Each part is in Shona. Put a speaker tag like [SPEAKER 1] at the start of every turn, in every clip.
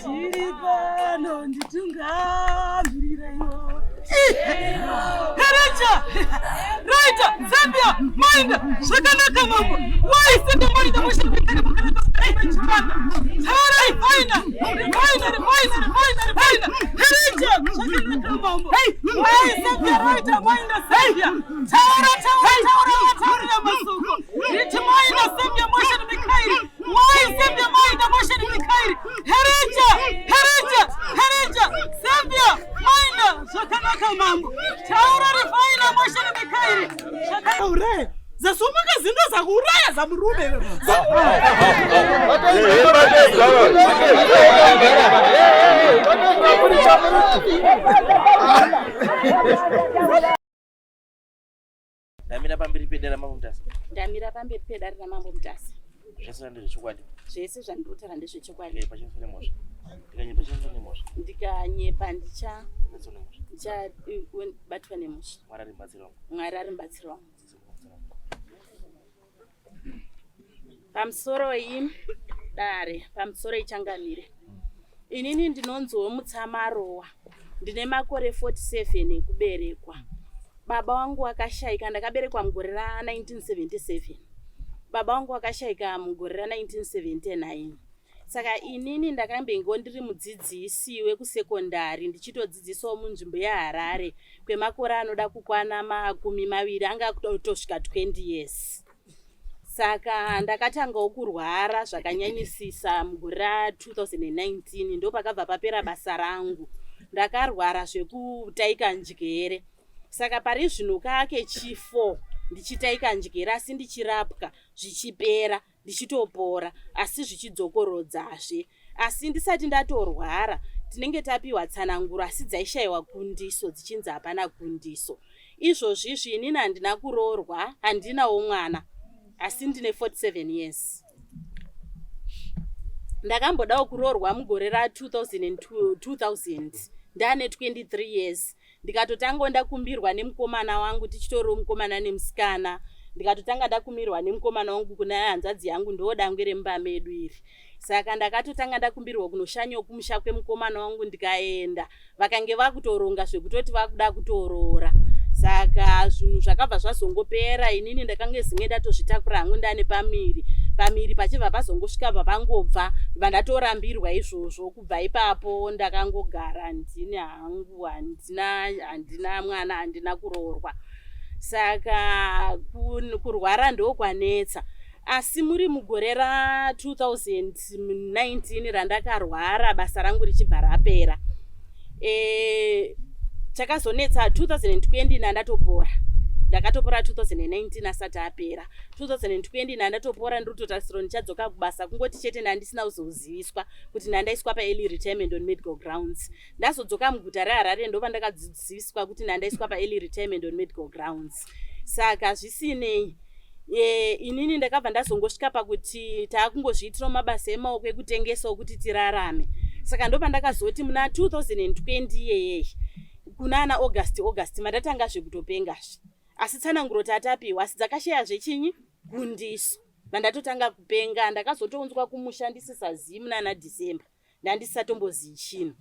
[SPEAKER 1] Tiri pano nditungamirireiwo. Herecha! Raita! Zambia! Mainda! Zvakanaka mambo! Why send Mainda motion vikare mukanaka chipanda? Taurai faina! Faina! Faina! Faina! Faina! Herecha! Zvakanaka mambo! Why Zambia Raita Mainda Zambia? Taura taura taura wataurira masoko. Riti Mainda Zambia motion Mikairi. Why Zambia Mainda motion Mikairi? Herecha! Herecha! Herecha! Zambia Mainda zvakanaka mambo. Taura rifaina motion Mikairi. Zvakaure. Zasumuka zinto zakuuraya zamurume.
[SPEAKER 2] Ndamira pamberi pedare raMambo Mutasa.
[SPEAKER 3] Ndamira pamberi pedare raMambo Mutasa.
[SPEAKER 2] Zvese ndezvechokwadi.
[SPEAKER 3] Zvese zvandinotaura ndezvechokwadi.
[SPEAKER 2] Ndikanyepa chinso nemhosva. Ndikanyepa chinso nemhosva.
[SPEAKER 3] Ndikanyepa ndicha ndichabatwa nemhosva.
[SPEAKER 2] Mwari ari mubatsiri wangu.
[SPEAKER 3] Mwari ari mubatsiri wangu. Pamusoroi dare, pamusoroi changamire. Inini ndinonziwo Mutsamarowa, ndine makore 47 ekuberekwa. Baba wangu wakashaika, ndakaberekwa mugore ra 1977. Baba wangu wakashaika mugore ra 1979. Saka inini ndakambengewo ndiri mudzidzisi wekusekondari ndichitodzidzisawo munzvimbo yeHarare kwemakore anoda kukwana 20 anga kutosvika 20 years. Saka ndakatangawo kurwara zvakanyanyisisa mugore ra 2019 ndopakabva papera basa rangu. Ndakarwara zvekutaika njere. Saka pari zvino kake chi 4 ndichitaika njere asi ndichirapwa zvichipera. ndichitopora asi zvichidzokorodzazve asi ndisati ndatorwara tinenge tapiwa tsananguro asi dzaishaiwa kundiso dzichinzi hapana kundiso izvozvizvi inini handina kuroorwa handinawo mwana asi ndine 47 years ndakambodawo kuroorwa mugore ra 2000 ndane 23 years ndikatotanga ndakumbirwa nemukomana wangu tichitoriwo mukomana nemusikana ndikatotanga ndakumirwa nemukomana wangu kuna hanzvadzi yangu ndo dangwe remumba medu iri saka ndakatotanga ndakumbirwa kunoshanyawo kumusha kwemukomana wangu ndikaenda vakange vakutoronga zvekutoti vakuda kutoroora saka zvinhu zvakabva zvazongopera inini ndakange zimwe ndatozvitakura hangu ndane pamiri pamiri pachibva pazongosvika bva pangobva vandatorambirwa izvozvo kubva ipapo ndakangogara ndini hangu handina handina mwana handina kuroorwa saka kurwara ndokwanetsa asi muri mugore ra2019 randakarwara basa rangu richibva rapera e, chakazonetsa 2020 nandatopora ndakatopora 2019 asati apera 2020 nandatopora ndiri kutotarisiro ndichadzoka kubasa kungoti chete ndandisina kuzoziviswa kuti ndandaiswa paearly retirement on medical grounds ndazodzoka muguta reharare ndova ndakadziviswa kuti ndandaiswa paearly retirement on medical grounds saka zvisinei e, inini ndakabva ndazongosvika pakuti taakungozviitirawo mabasa emaoko ekutengesawo kuti tirarame saka ndopandakazoti muna 2020 iyeyei kuna ana august august mandatanga zvekutopengazve asi tsananguro tatapiwa asi dzakashaya zvechinyi kundiso vandatotanga kupenga ndakazotounzwa kumusha ndisisazivi muna ana december ndandisatombozii chinhu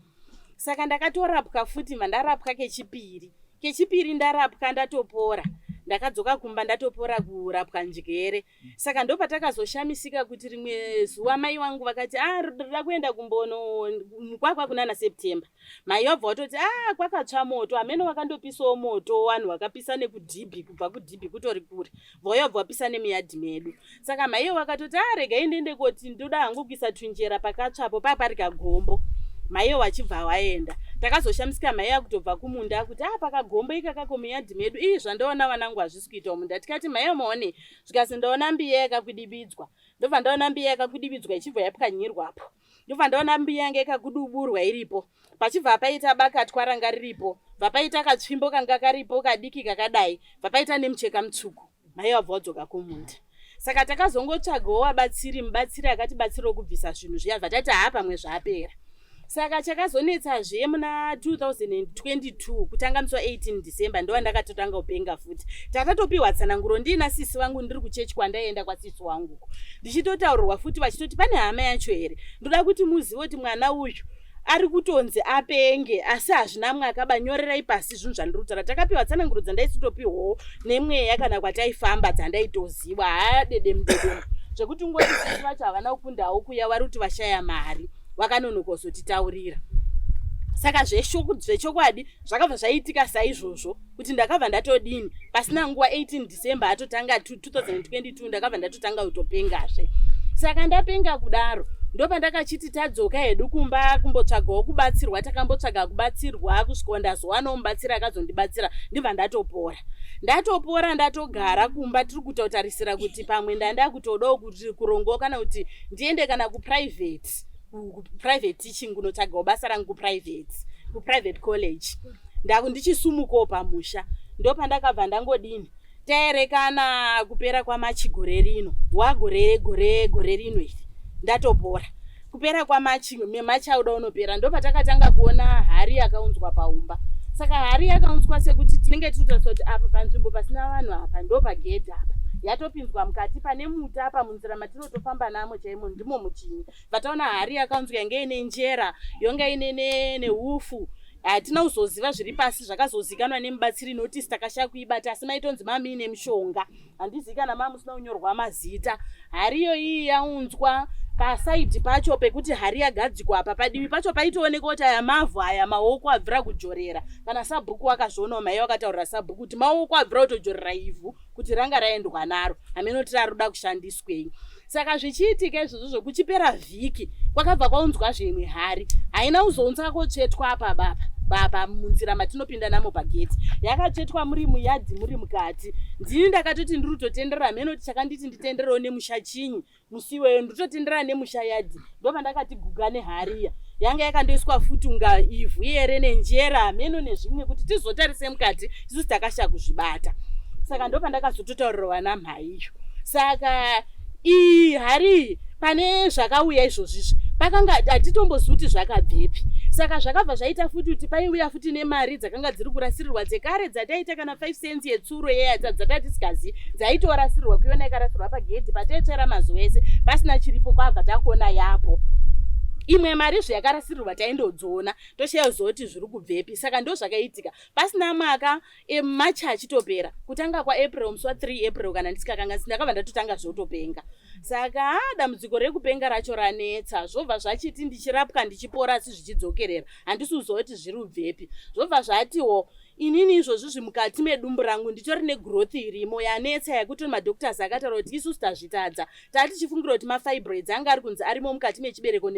[SPEAKER 3] saka ndakatorapwa futi mandarapwa kechipiri kechipiri ndarapwa ndatopora ndakadzoka kumba ndatopora kurapwa njere saka ndopatakazoshamisika kuti rimwe zuva mai vangu vakati ah ndoda kuenda kumbono kwakwa kunana september mai vabva vatoti ah kwakatsva moto hameno vakandopisawo moto vanhu vakapisa nekudhibhi kubva kudhibhi kutori kure vauya vabva vapisa nemuyadhi medu saka maiyo vakatoti ah regai ndiende koti ndoda hangu kuisa tunjera pakatsvapo paa pari kagombo maiyo vachibva vaenda takazoshamisika mai akutobva kumunda kuti ah pakagombo ikakako muyadhi medu ii zvandaona vanangu hazvisi kuitawo munda tikati maiyo maone zvikazi ndaona mbiya yakakwidibidzwa ndobva ndaona mbiya yakakwidibidzwa ichibva yapwanyirwapo ndobva ndaona mbiya yanga ikakuduburwa iripo pachibva paita bakatwa ranga riripo bva paita katsvimbo kanga karipo kadiki kakadai bva paita nemucheka mutsvuku mai vabva vadzoka kumunda saka takazongotsvagawo vabatsiri mubatsiri akatibatsirawo kubvisa zvinhu zviya bva tati haa pamwe zvapera Saka chakazonetsazve muna 2022 kutanga musi wa18 December ndova ndakatotanga kupenga futi. Takatopiwa tsananguro ndiina sisi vangu ndiri kuchechi kwandaienda kwasisi wanguko, ndichitotaurirwa futi vachitoti pane hama yacho here, ndoda kuti muzive kuti mwana uyu ari kutonzi apenge asi hazvina mwaka banyorerai pasi zvinhu zvandiri kutaura. Takapiwa tsananguro dzandaisitopiwawo nemweya kana kwataifamba dzandaitoziva, haa dedemudedemu zvekuti ungoti sisi vacho havana kukundawo kuya vari kuti vashaya mari vakanonoka kuzotitaurira. Saka zvechokwadi zvakabva zvaitika saizvozvo kuti ndakabva ndatodini pasina nguva 18 December atotanga 2022 ndakabva ndatotanga kutopengazve. Saka ndapenga kudaro ndopandakachiti tadzoka hedu kumba kumbotsvagawo kubatsirwa. Takambotsvaga kubatsirwa kusvika ndazowanawo mubatsiri akazondibatsira, ndibva ndatopora. Ndatopora ndatogara kumba tiri kutotarisira kuti pamwe ndanda kutodawo kuti kurongawo kana kuti ndiende kana kuprivate kuprivate teaching kunotsvagawo basa rangu kuprivate college. Ndichisumukawo pamusha ndopandakabva ndangodini taerekana kupera kwaMachi gore rino wagore gore gore rino iri ndatopora. Kupera kwaMachi memachi auda unopera ndopatakatanga kuona hari yakaunzwa paumba. Saka hari yakaunzwa sekuti tinenge tiri kutarisa kuti apa panzvimbo pasina vanhu apa ndopagedhi apa yatopinzwa mukati pane muti apa munzira matinotofamba namo chaimo ndimo muchinyi. Vataona hari yakaunzwa yange ine njera yonga ine neufu, hatina kuzoziva zviri pasi, zvakazozikanwa nemubatsiri notisi takashaya kuibata, asi maitonzi mamiine mushonga, handizivi kana mamusina kunyorwa mazita. Hariyo iyi yaunzwa pasaidhi pacho pekuti hari yagadzikwa apa padivi pacho paitooneka kuti aya mavhu aya maoko abvira kujorera. Kana sabhuku wakazvionawo, mai wakataurira sabhuku kuti maoko abvira kutojorera ivhu kuti ranga raendwa naro hameno kuti raroda kushandiswei. Saka zvichiitika izvozvo zvokuchipera vhiki kwakabva kwaunzwa zvimwe hari, haina kuzounzwa kotsvetwa apa bapa bapa munzira matinopinda namo pageti, yakatsvetwa muri muyadhi muri mukati. Ndini ndakatoti ndiri kutotenderera hameno kuti chakanditi nditenderewo nemusha chinyi musi iweyo, nditotenderera nemusha yadhi ndopandakati guga nehariya yanga yakandoiswa futi unga ivhu here nenjera hameno nezvimwe kuti tizotarise mukati isusu takasha kuzvibata. Saka ndopandakazototaurira vana mhaiyo. Saka iyi hari pane zvakauya izvozvizvi pakanga hatitombozivi kuti zvakabvepi. Saka zvakabva zvaita futi kuti paiuya futi nemari dzakanga dziri kurasirirwa dzekare dzataita kana 5 cents yetsuro yeya dzatatisingazivi dzaitorasirirwa kuiona yakarasirwa pagedhi pataitsvaira mazuva ese pasina chiripo, kwabva takuona yapo imwe mari zve yakarasirirwa taindodziona toshaya kuziva kuti zviri kubvepi. Saka ndo zvakaitika pasina mwaka emachi achitopera kutanga kwaApril musi wa3 April kana ndisikakanganisi ndakabva ndatotanga zvotopenga. Saka dambudziko rekupenga racho ranetsa, zvobva zvachiti ndichirapwa ndichipora asi zvichidzokerera, handisi kuziva kuti zviri kubvepi. Zvobva zvatiwo inini izvozvi zvimukati medumbu rangu nditori negrowth irimo yanetsa yekuti madoctors akataura kuti isusu tazvitadza, tatichifungira kuti mafibroids anga ari kunzi arimo mukati mechibereko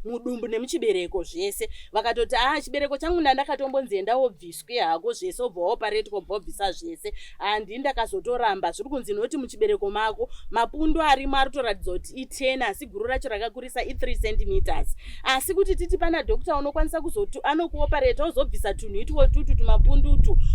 [SPEAKER 3] mudumbu nemuchibereko zvese. Vakatoti a chibereko changu ndandakatombonzi enda wobviswe hako zvese wobva waoparetwa wobva wabvisa zvese, handii ndakazotoramba. Zviri kunzi noti muchibereko mako mapundu arimo ari kutoratidza kuti i10 asi guru racho rakakurisa i3 centimeters, asi kuti titi pana doctor unokwanisa kuzotu anokuopareta wozobvisa tunhu itwo tutu tumapundu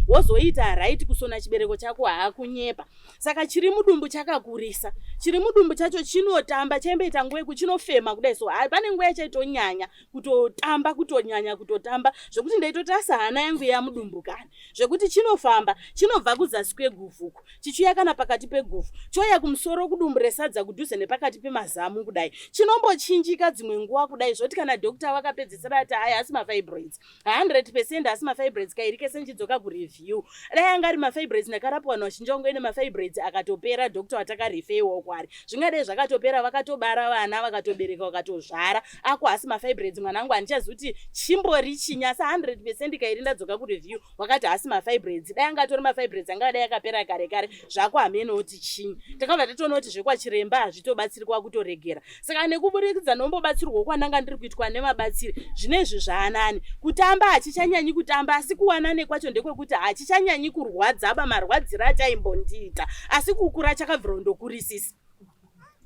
[SPEAKER 3] wozoita right kusona chibereko chako, haakunyepa. Saka chiri mudumbu chakakurisa, chiri mudumbu chacho chinotamba chaimboita nguva yeku chinofema kudai so pane nguva yachaitonyanya kutotamba kutonyanya kutotamba zvekuti ndaitoti asi hana yangu yamudumbu kani, zvekuti chinofamba chinobva kuzasi kweguvhuku chichiuya kana pakati peguvhu chouya kumusoro kudumbu resadza kudhuze nepakati pemazamu kudai, chinombochinjika dzimwe nguva kudai zvoti kana doctor vakapedzisira ati aya asi mafibroids 100% asi mafibroids kairi kese ndichidzoka kureview. Dai anga ari mafibroids ndakarapwa vanhu vazhinji vangoine mafibroids akatopera, doctor watakarefeiwawo kwari zvingadai zvakatopera, vakatobara vana vakatobereka vakatozvara. Ako asi mafibroids mwanangu handichazivi kuti chimbori chinyi, asi 100% kairi ndadzoka kureview wakati haasi mafibroids. Dai anga atori mafibroids anga dai akapera kare kare, zvako hameno kuti chinyi. Takabva tatoona kuti zvekwachiremba hazvitobatsiri kwakutoregera. Saka nekuburikidza nombobatsirwawo kwandanga ndiri kuitwa nemabatsiri zvinezvi zvaanani kutamba hachichanyanyi kutamba, asi kuwanane kwacho ndekwekuti hachichanyanyi kurwadzaba marwadziro achaimbondiita, asi kukura chakabvira kundokurisisa,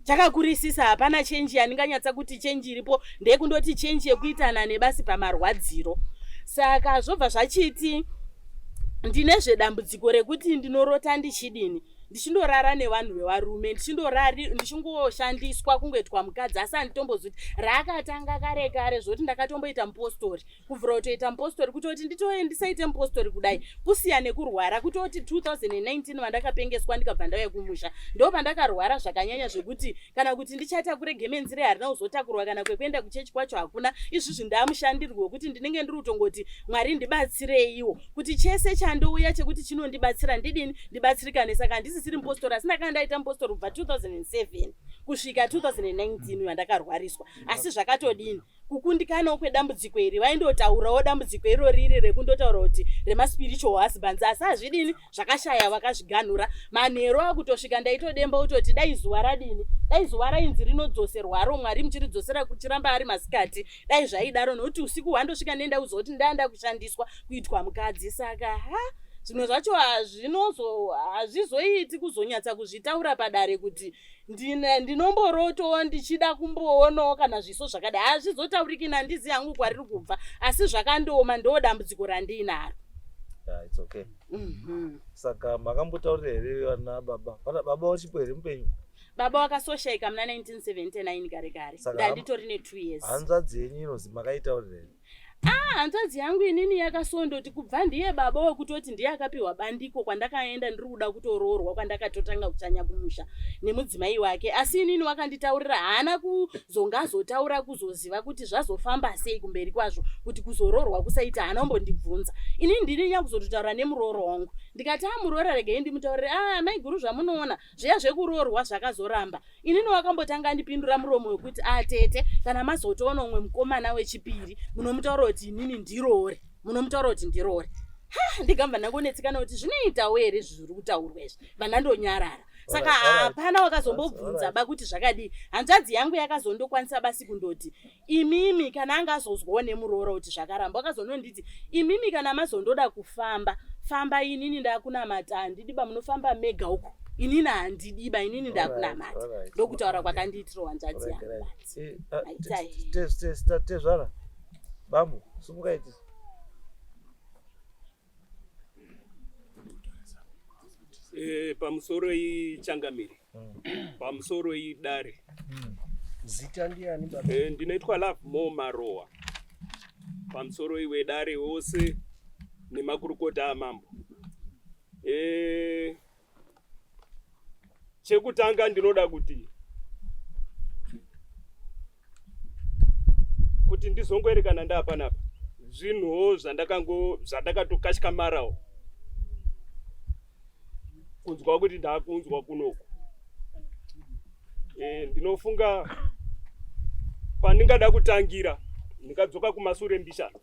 [SPEAKER 3] chakakurisisa. Hapana chenji yandinganyatsa kuti chenji iripo, ndeyekundoti chenji yekuitana nebasi pamarwadziro. Saka zvobva zvachiti ndine zvedambudziko rekuti ndinorota ndichidini. ndichindorara nevanhu vevarume ndichindorari ndichingoshandiswa kungoitwa mukadzi asi handitombozi kuti raakatanga kare kare zvoti ndakatomboita mupostori kubvira kutoita mupostori kutoti nditoe ndisaite mupostori kudai kusiya nekurwara kutoti 2019 vandakapengeswa ndikabva ndauya kumusha ndo pandakarwara zvakanyanya zvekuti kana kuti ndichatakure gemenzi re harina kuzotakurwa kana kwekuenda kuchechi kwacho hakuna izvizvi ndamushandirwi wekuti ndinenge ndiri kutongoti mwari ndibatsireiwo kuti chese chandouya chekuti chinondibatsira ndidini ndibatsirikane saka handisisiri mupostori asi ndakanga ndaita mupostori kubva 2007 kusvika 2019 yandakarwariswa asi zvakatodini kukundikanawo kwedambudziko iri vaindotaurawo dambudziko iro riri rekundotaura kuti remaspiritual husbands asi hazvidini zvakashaya vakazviganhura manheru akutosvika ndaitodemba kutoti dai zuva radini dai zuva rainzi rinodzoserwaro mwari muchiridzosera kuchiramba ari masikati dai zvaidaro nokuti usiku hwandosvika nenda kuzoti ndanda kushandiswa kuitwa mukadzi saka ha zvimwe zvacho hazvinozo hazvizoiti kuzonyatsa kuzvitaura padare kuti ndinomborotowo ndichida kumboonawo kana zviso zvakadai hazvizotauriki nandizi yangu kwariri kubva asi zvakandooma ndo dambudziko randiinaro
[SPEAKER 4] yeah, it's okay. mm -hmm. Saka makambotaurira here vana baba vana baba vachipo here mupenyu
[SPEAKER 3] baba wakasoshaika muna 1979 kare kare ndanditori ne two years
[SPEAKER 4] hanzvadzi yenyu inozi makaitaurira here
[SPEAKER 3] Ah, hanzvadzi yangu inini yakasondoti kubva ndiye baba wekutoti ndiye akapiwa bandiko kwandakaenda ndiri kuda kutoroorwa kwandakatotanga kuchanya kumusha nemudzimai wake asi inini wakanditaurira haana kuzonga azotaura kuzoziva kuti zvazofamba sei kumberi kwazvo kuti kuzoroorwa kusaita haana kumbondibvunza inini ndini nyakuzototaura nemurooro wangu ndikati amuroora ah, regei ndimutaurire a ah, maiguru zvamunoona zviya zvekuroorwa zvakazoramba inini wakambotanga andipindura muromo wekuti atete ah, kana mazotoona umwe mukomana wechipiri munomutaura kuti inini ndiroore munomutaura kuti ndiroore ha ndigamba ndangonetsekana kuti zvinoitawo here izvi zviri kutaurwa izvi vandandonyarara saka hapana wakazombobvunza ba kuti zvakadii hanzvadzi yangu yakazondokwanisa basi kundoti imimi kana anga azozwawo nemuroora kuti zvakaramba wakazononditi imimi kana mazondoda kufamba famba inini ndakunamata handidiba munofamba mega uko inini handidiba inini ndakunamata ndokutaura kwakandiitiro hanzvadzi yangu
[SPEAKER 4] eh, tezvara bambo sumukaiti
[SPEAKER 5] Eh, pamusoro ichangamire mm. pamusoro idare
[SPEAKER 4] mm.
[SPEAKER 6] Zita ndiani baba?
[SPEAKER 5] Eh, ndinoitwa Love More Marowa pamusoro iwe dare wose nemakurukota amambo eh, chekutanga ndinoda kuti kuti ndizongoerekana ndaapanapa zvinhuwo zvandakango zvandakatokatyamarawo kunzwa kuti ndakunzwa kunoku e, ndinofunga pandingada kutangira ndingadzoka kumasure mbishana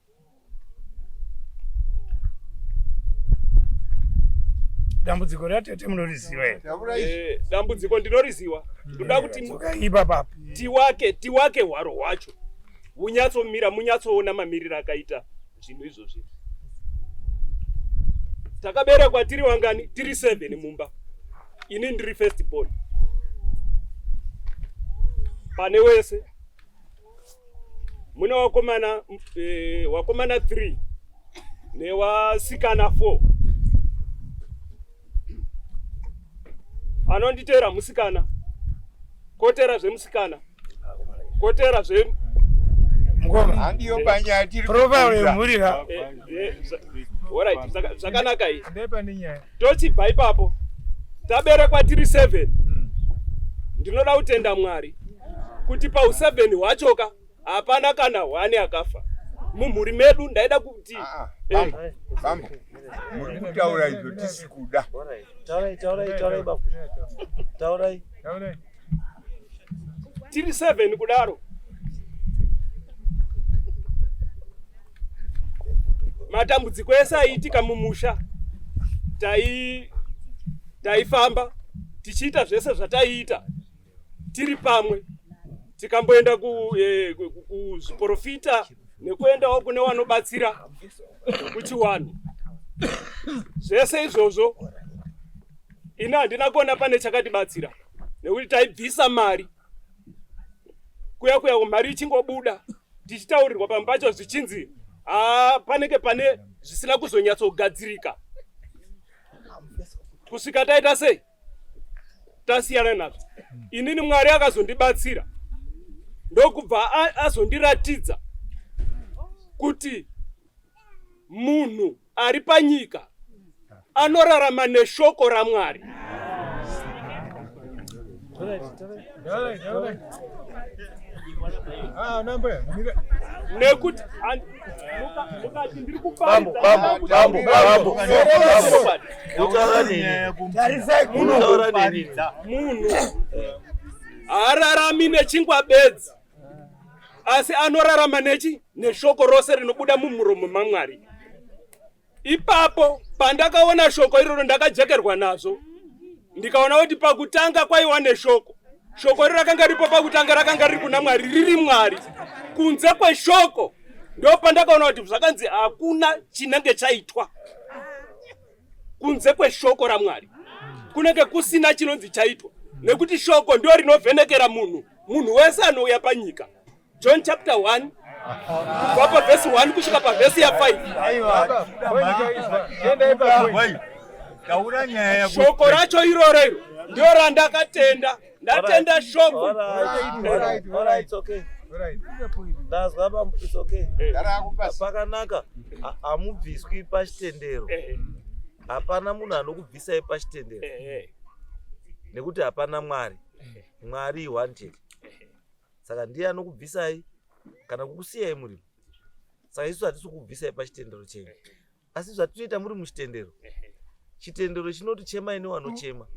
[SPEAKER 6] dambudziko ratete munoriziva here
[SPEAKER 5] eh, dambudziko ndinoriziva ndoda kuti
[SPEAKER 6] ipapapa
[SPEAKER 5] tiwake tiwake hwaro hwacho hunyatsomira munyatsoona mamiriro akaita zvinhu izvozvi takaberekwa tiri wangani tiri 7 mumba ini ndiri first born pane wese mune wakomana eh, wakomana 3 newasikana 4 anonditeera musikana kotera zvemusikana kotera zve
[SPEAKER 6] mukoma
[SPEAKER 7] handiyo panyaya tiri
[SPEAKER 6] profile yemhuri ka
[SPEAKER 5] eh, eh, alright zvakanaka iyi
[SPEAKER 6] ndepane nyaya
[SPEAKER 5] tochibva ipapo taberekwa tiri 7 ndinoda kutenda mwari kuti pau7 hwachoka hapana kana hwani akafa mumhuri medu ndaida kuti
[SPEAKER 7] ah, ah, eh. bambo muri kutaura izvo tisi kuda
[SPEAKER 4] taurai taurai taurai baba taurai
[SPEAKER 5] tiri 7 kudaro matambudziko ese aiitika mumusha taifamba tichiita zvese zvataiita tiri pamwe tikamboenda eh, kuzviporofita ku, nekuendawo kune wanobatsira kuchiwanhu zvese izvozvo ini handina kuona pane chakatibatsira nekuti taibvisa mari kuya kuya mari ichingobuda tichitaurirwa pamwe pacho zvichinzi haa panenge pane zvisina kuzonyatsogadzirika kusvika taita sei Tasiyana nazvo. Inini Mwari akazondibatsira ndokubva azondiratidza kuti munhu ari panyika anorarama neshoko raMwari. Nekuti mukati ndiri kuparidza, munhu haararami nechingwa bedzi, asi anorarama nechi neshoko rose rinobuda mumuromo maMwari. Ipapo pandakaona shoko iroro, ndakajekerwa nazvo, ndikaona kuti pakutanga kwaiwa neshoko. Shoko iro rakanga ripo pakutanga, rakanga riri kuna Mwari, riri Mwari. Kunze kweshoko, ndo pandakaona kuti zvakanzi hakuna chinenge chaitwa kunze kweshoko raMwari. Kunenge kusina chinonzi chaitwa, nekuti shoko ndio rinovhenekera munhu, munhu wese anouya panyika. John chapter 1, kubva pavhesi 1 kusvika pavhesi ya5.
[SPEAKER 7] Taura nyaya yako.
[SPEAKER 5] Shoko racho iroro iro ndio randakatenda. Ndatenda shoko.
[SPEAKER 4] Alright, alright, it's okay. Ndazwa bambo, it's okay. Pakanaka, hamubviswi pachitendero. Hapana munhu anokubvisai pachitendero, nekuti hapana Mwari. Mwari one chete, saka ndiye anokubvisai kana kukusiyai murimo. Saka isu hatisi kukubvisai pachitendero chenyu, asi zvatinoita muri muchitendero, chitendero chinoti chemai newanochema,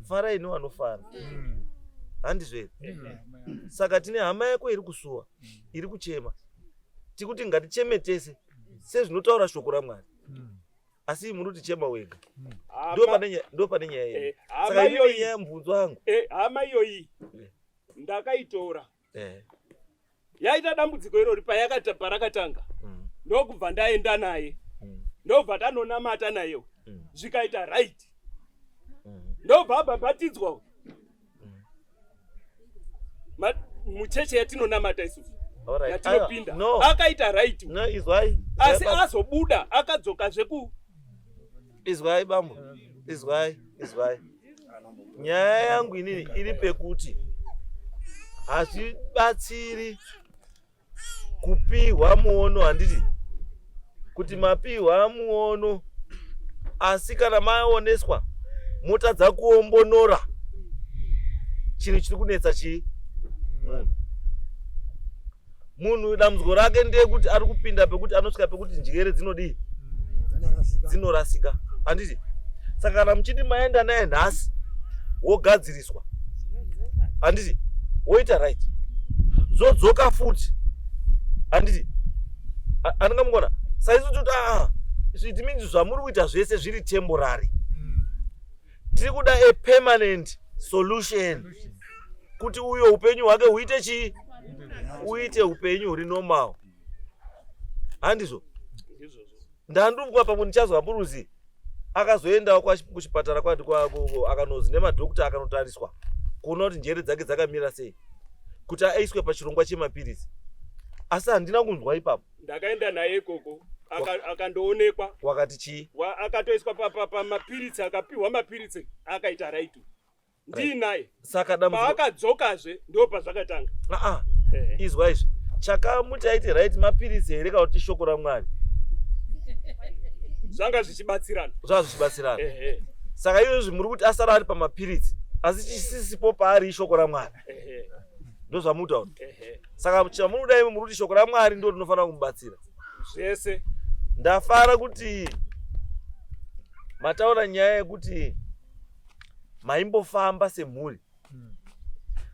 [SPEAKER 4] farai newanofara, handizvo here? Saka tine hama yako iri kusuwa, iri kuchema, tikuti ngaticheme tese sezvinotaura shoko raMwari, asi muri kuti chema wega. Ndo pane nyaya yedu.
[SPEAKER 5] Hama
[SPEAKER 4] Saka inini
[SPEAKER 5] iyoyi
[SPEAKER 4] nyaya, mubvunzo wangu,
[SPEAKER 5] hama iyoyi ndakaitora, yaita dambudziko irori payakata parakatanga, ndokubva ndaenda naye, ndobva tanonamata naye, zvikaita right, ndobva abhabhatidzwa mucheche yatinonamata isusu, yatinopinda.
[SPEAKER 4] Aiwa, no.
[SPEAKER 5] Akaita right.
[SPEAKER 4] No, izwai.
[SPEAKER 5] Asi
[SPEAKER 4] Izwai, bambo.
[SPEAKER 5] azobuda akadzoka zveku
[SPEAKER 4] Izwai bambo, izwai, izwai. Nyaya yangu inini iri pekuti hazvibatsiri kupihwa muono, handiti? Kuti mapihwa muono, asi kana maoneswa motadza kuombonora chinhu chiri kunetsa chii munhu. Munhu dambudziko rake ndeyekuti ari kupinda pekuti anosvika pekuti njere dzinodii? Dzinorasika, handiti? Saka kana muchiti maenda naye nhasi, wogadziriswa, handiti? Woita right, zodzoka futi, handiti? Andingamugona saizi kuti aa, it means zvamuri kuita zvese zviri temporary. Tiri kuda a permanent solution kuti uyo upenyu hwake huite chii? Uite upenyu huri normal, handizvo? Ndandubwa pamwe ndichazwa mburuzi akazoendawo kuchipatara kwati akanozi nemadhokta akanotariswa kuona kuti njere dzake dzakamira sei, kuti aiswe pachirongwa chemapirisi, asi handina kunzwa ipapo.
[SPEAKER 5] Ndakaenda naye ikoko, akandoonekwa.
[SPEAKER 4] Wakati chii?
[SPEAKER 5] Akatoiswa pamapiritsi, akapiwa mapiritsi, akaita right, ndiinaye.
[SPEAKER 4] Saka dambudziko
[SPEAKER 5] Paakadzokazve ndo pazvakatanga.
[SPEAKER 4] Aa, izwa izvi, chakamuti aite right mapiritsi here kana kuti shoko raMwari?
[SPEAKER 5] Zvanga zvichibatsirana.
[SPEAKER 4] Zvava zvichibatsirana.
[SPEAKER 5] Ehe.
[SPEAKER 4] Saka izvozvi muri kuti asara ari pamapiritsi, asi chisisipo paari ishoko raMwari?
[SPEAKER 5] Ehe.
[SPEAKER 4] Ndozvamutaura?
[SPEAKER 5] Ehe.
[SPEAKER 4] Saka chamunoda imi, muri kuti shoko raMwari ndo rinofanira kumubatsira?
[SPEAKER 5] Zvese.
[SPEAKER 4] Ndafara kuti mataura nyaya yekuti maimbofamba semhuri,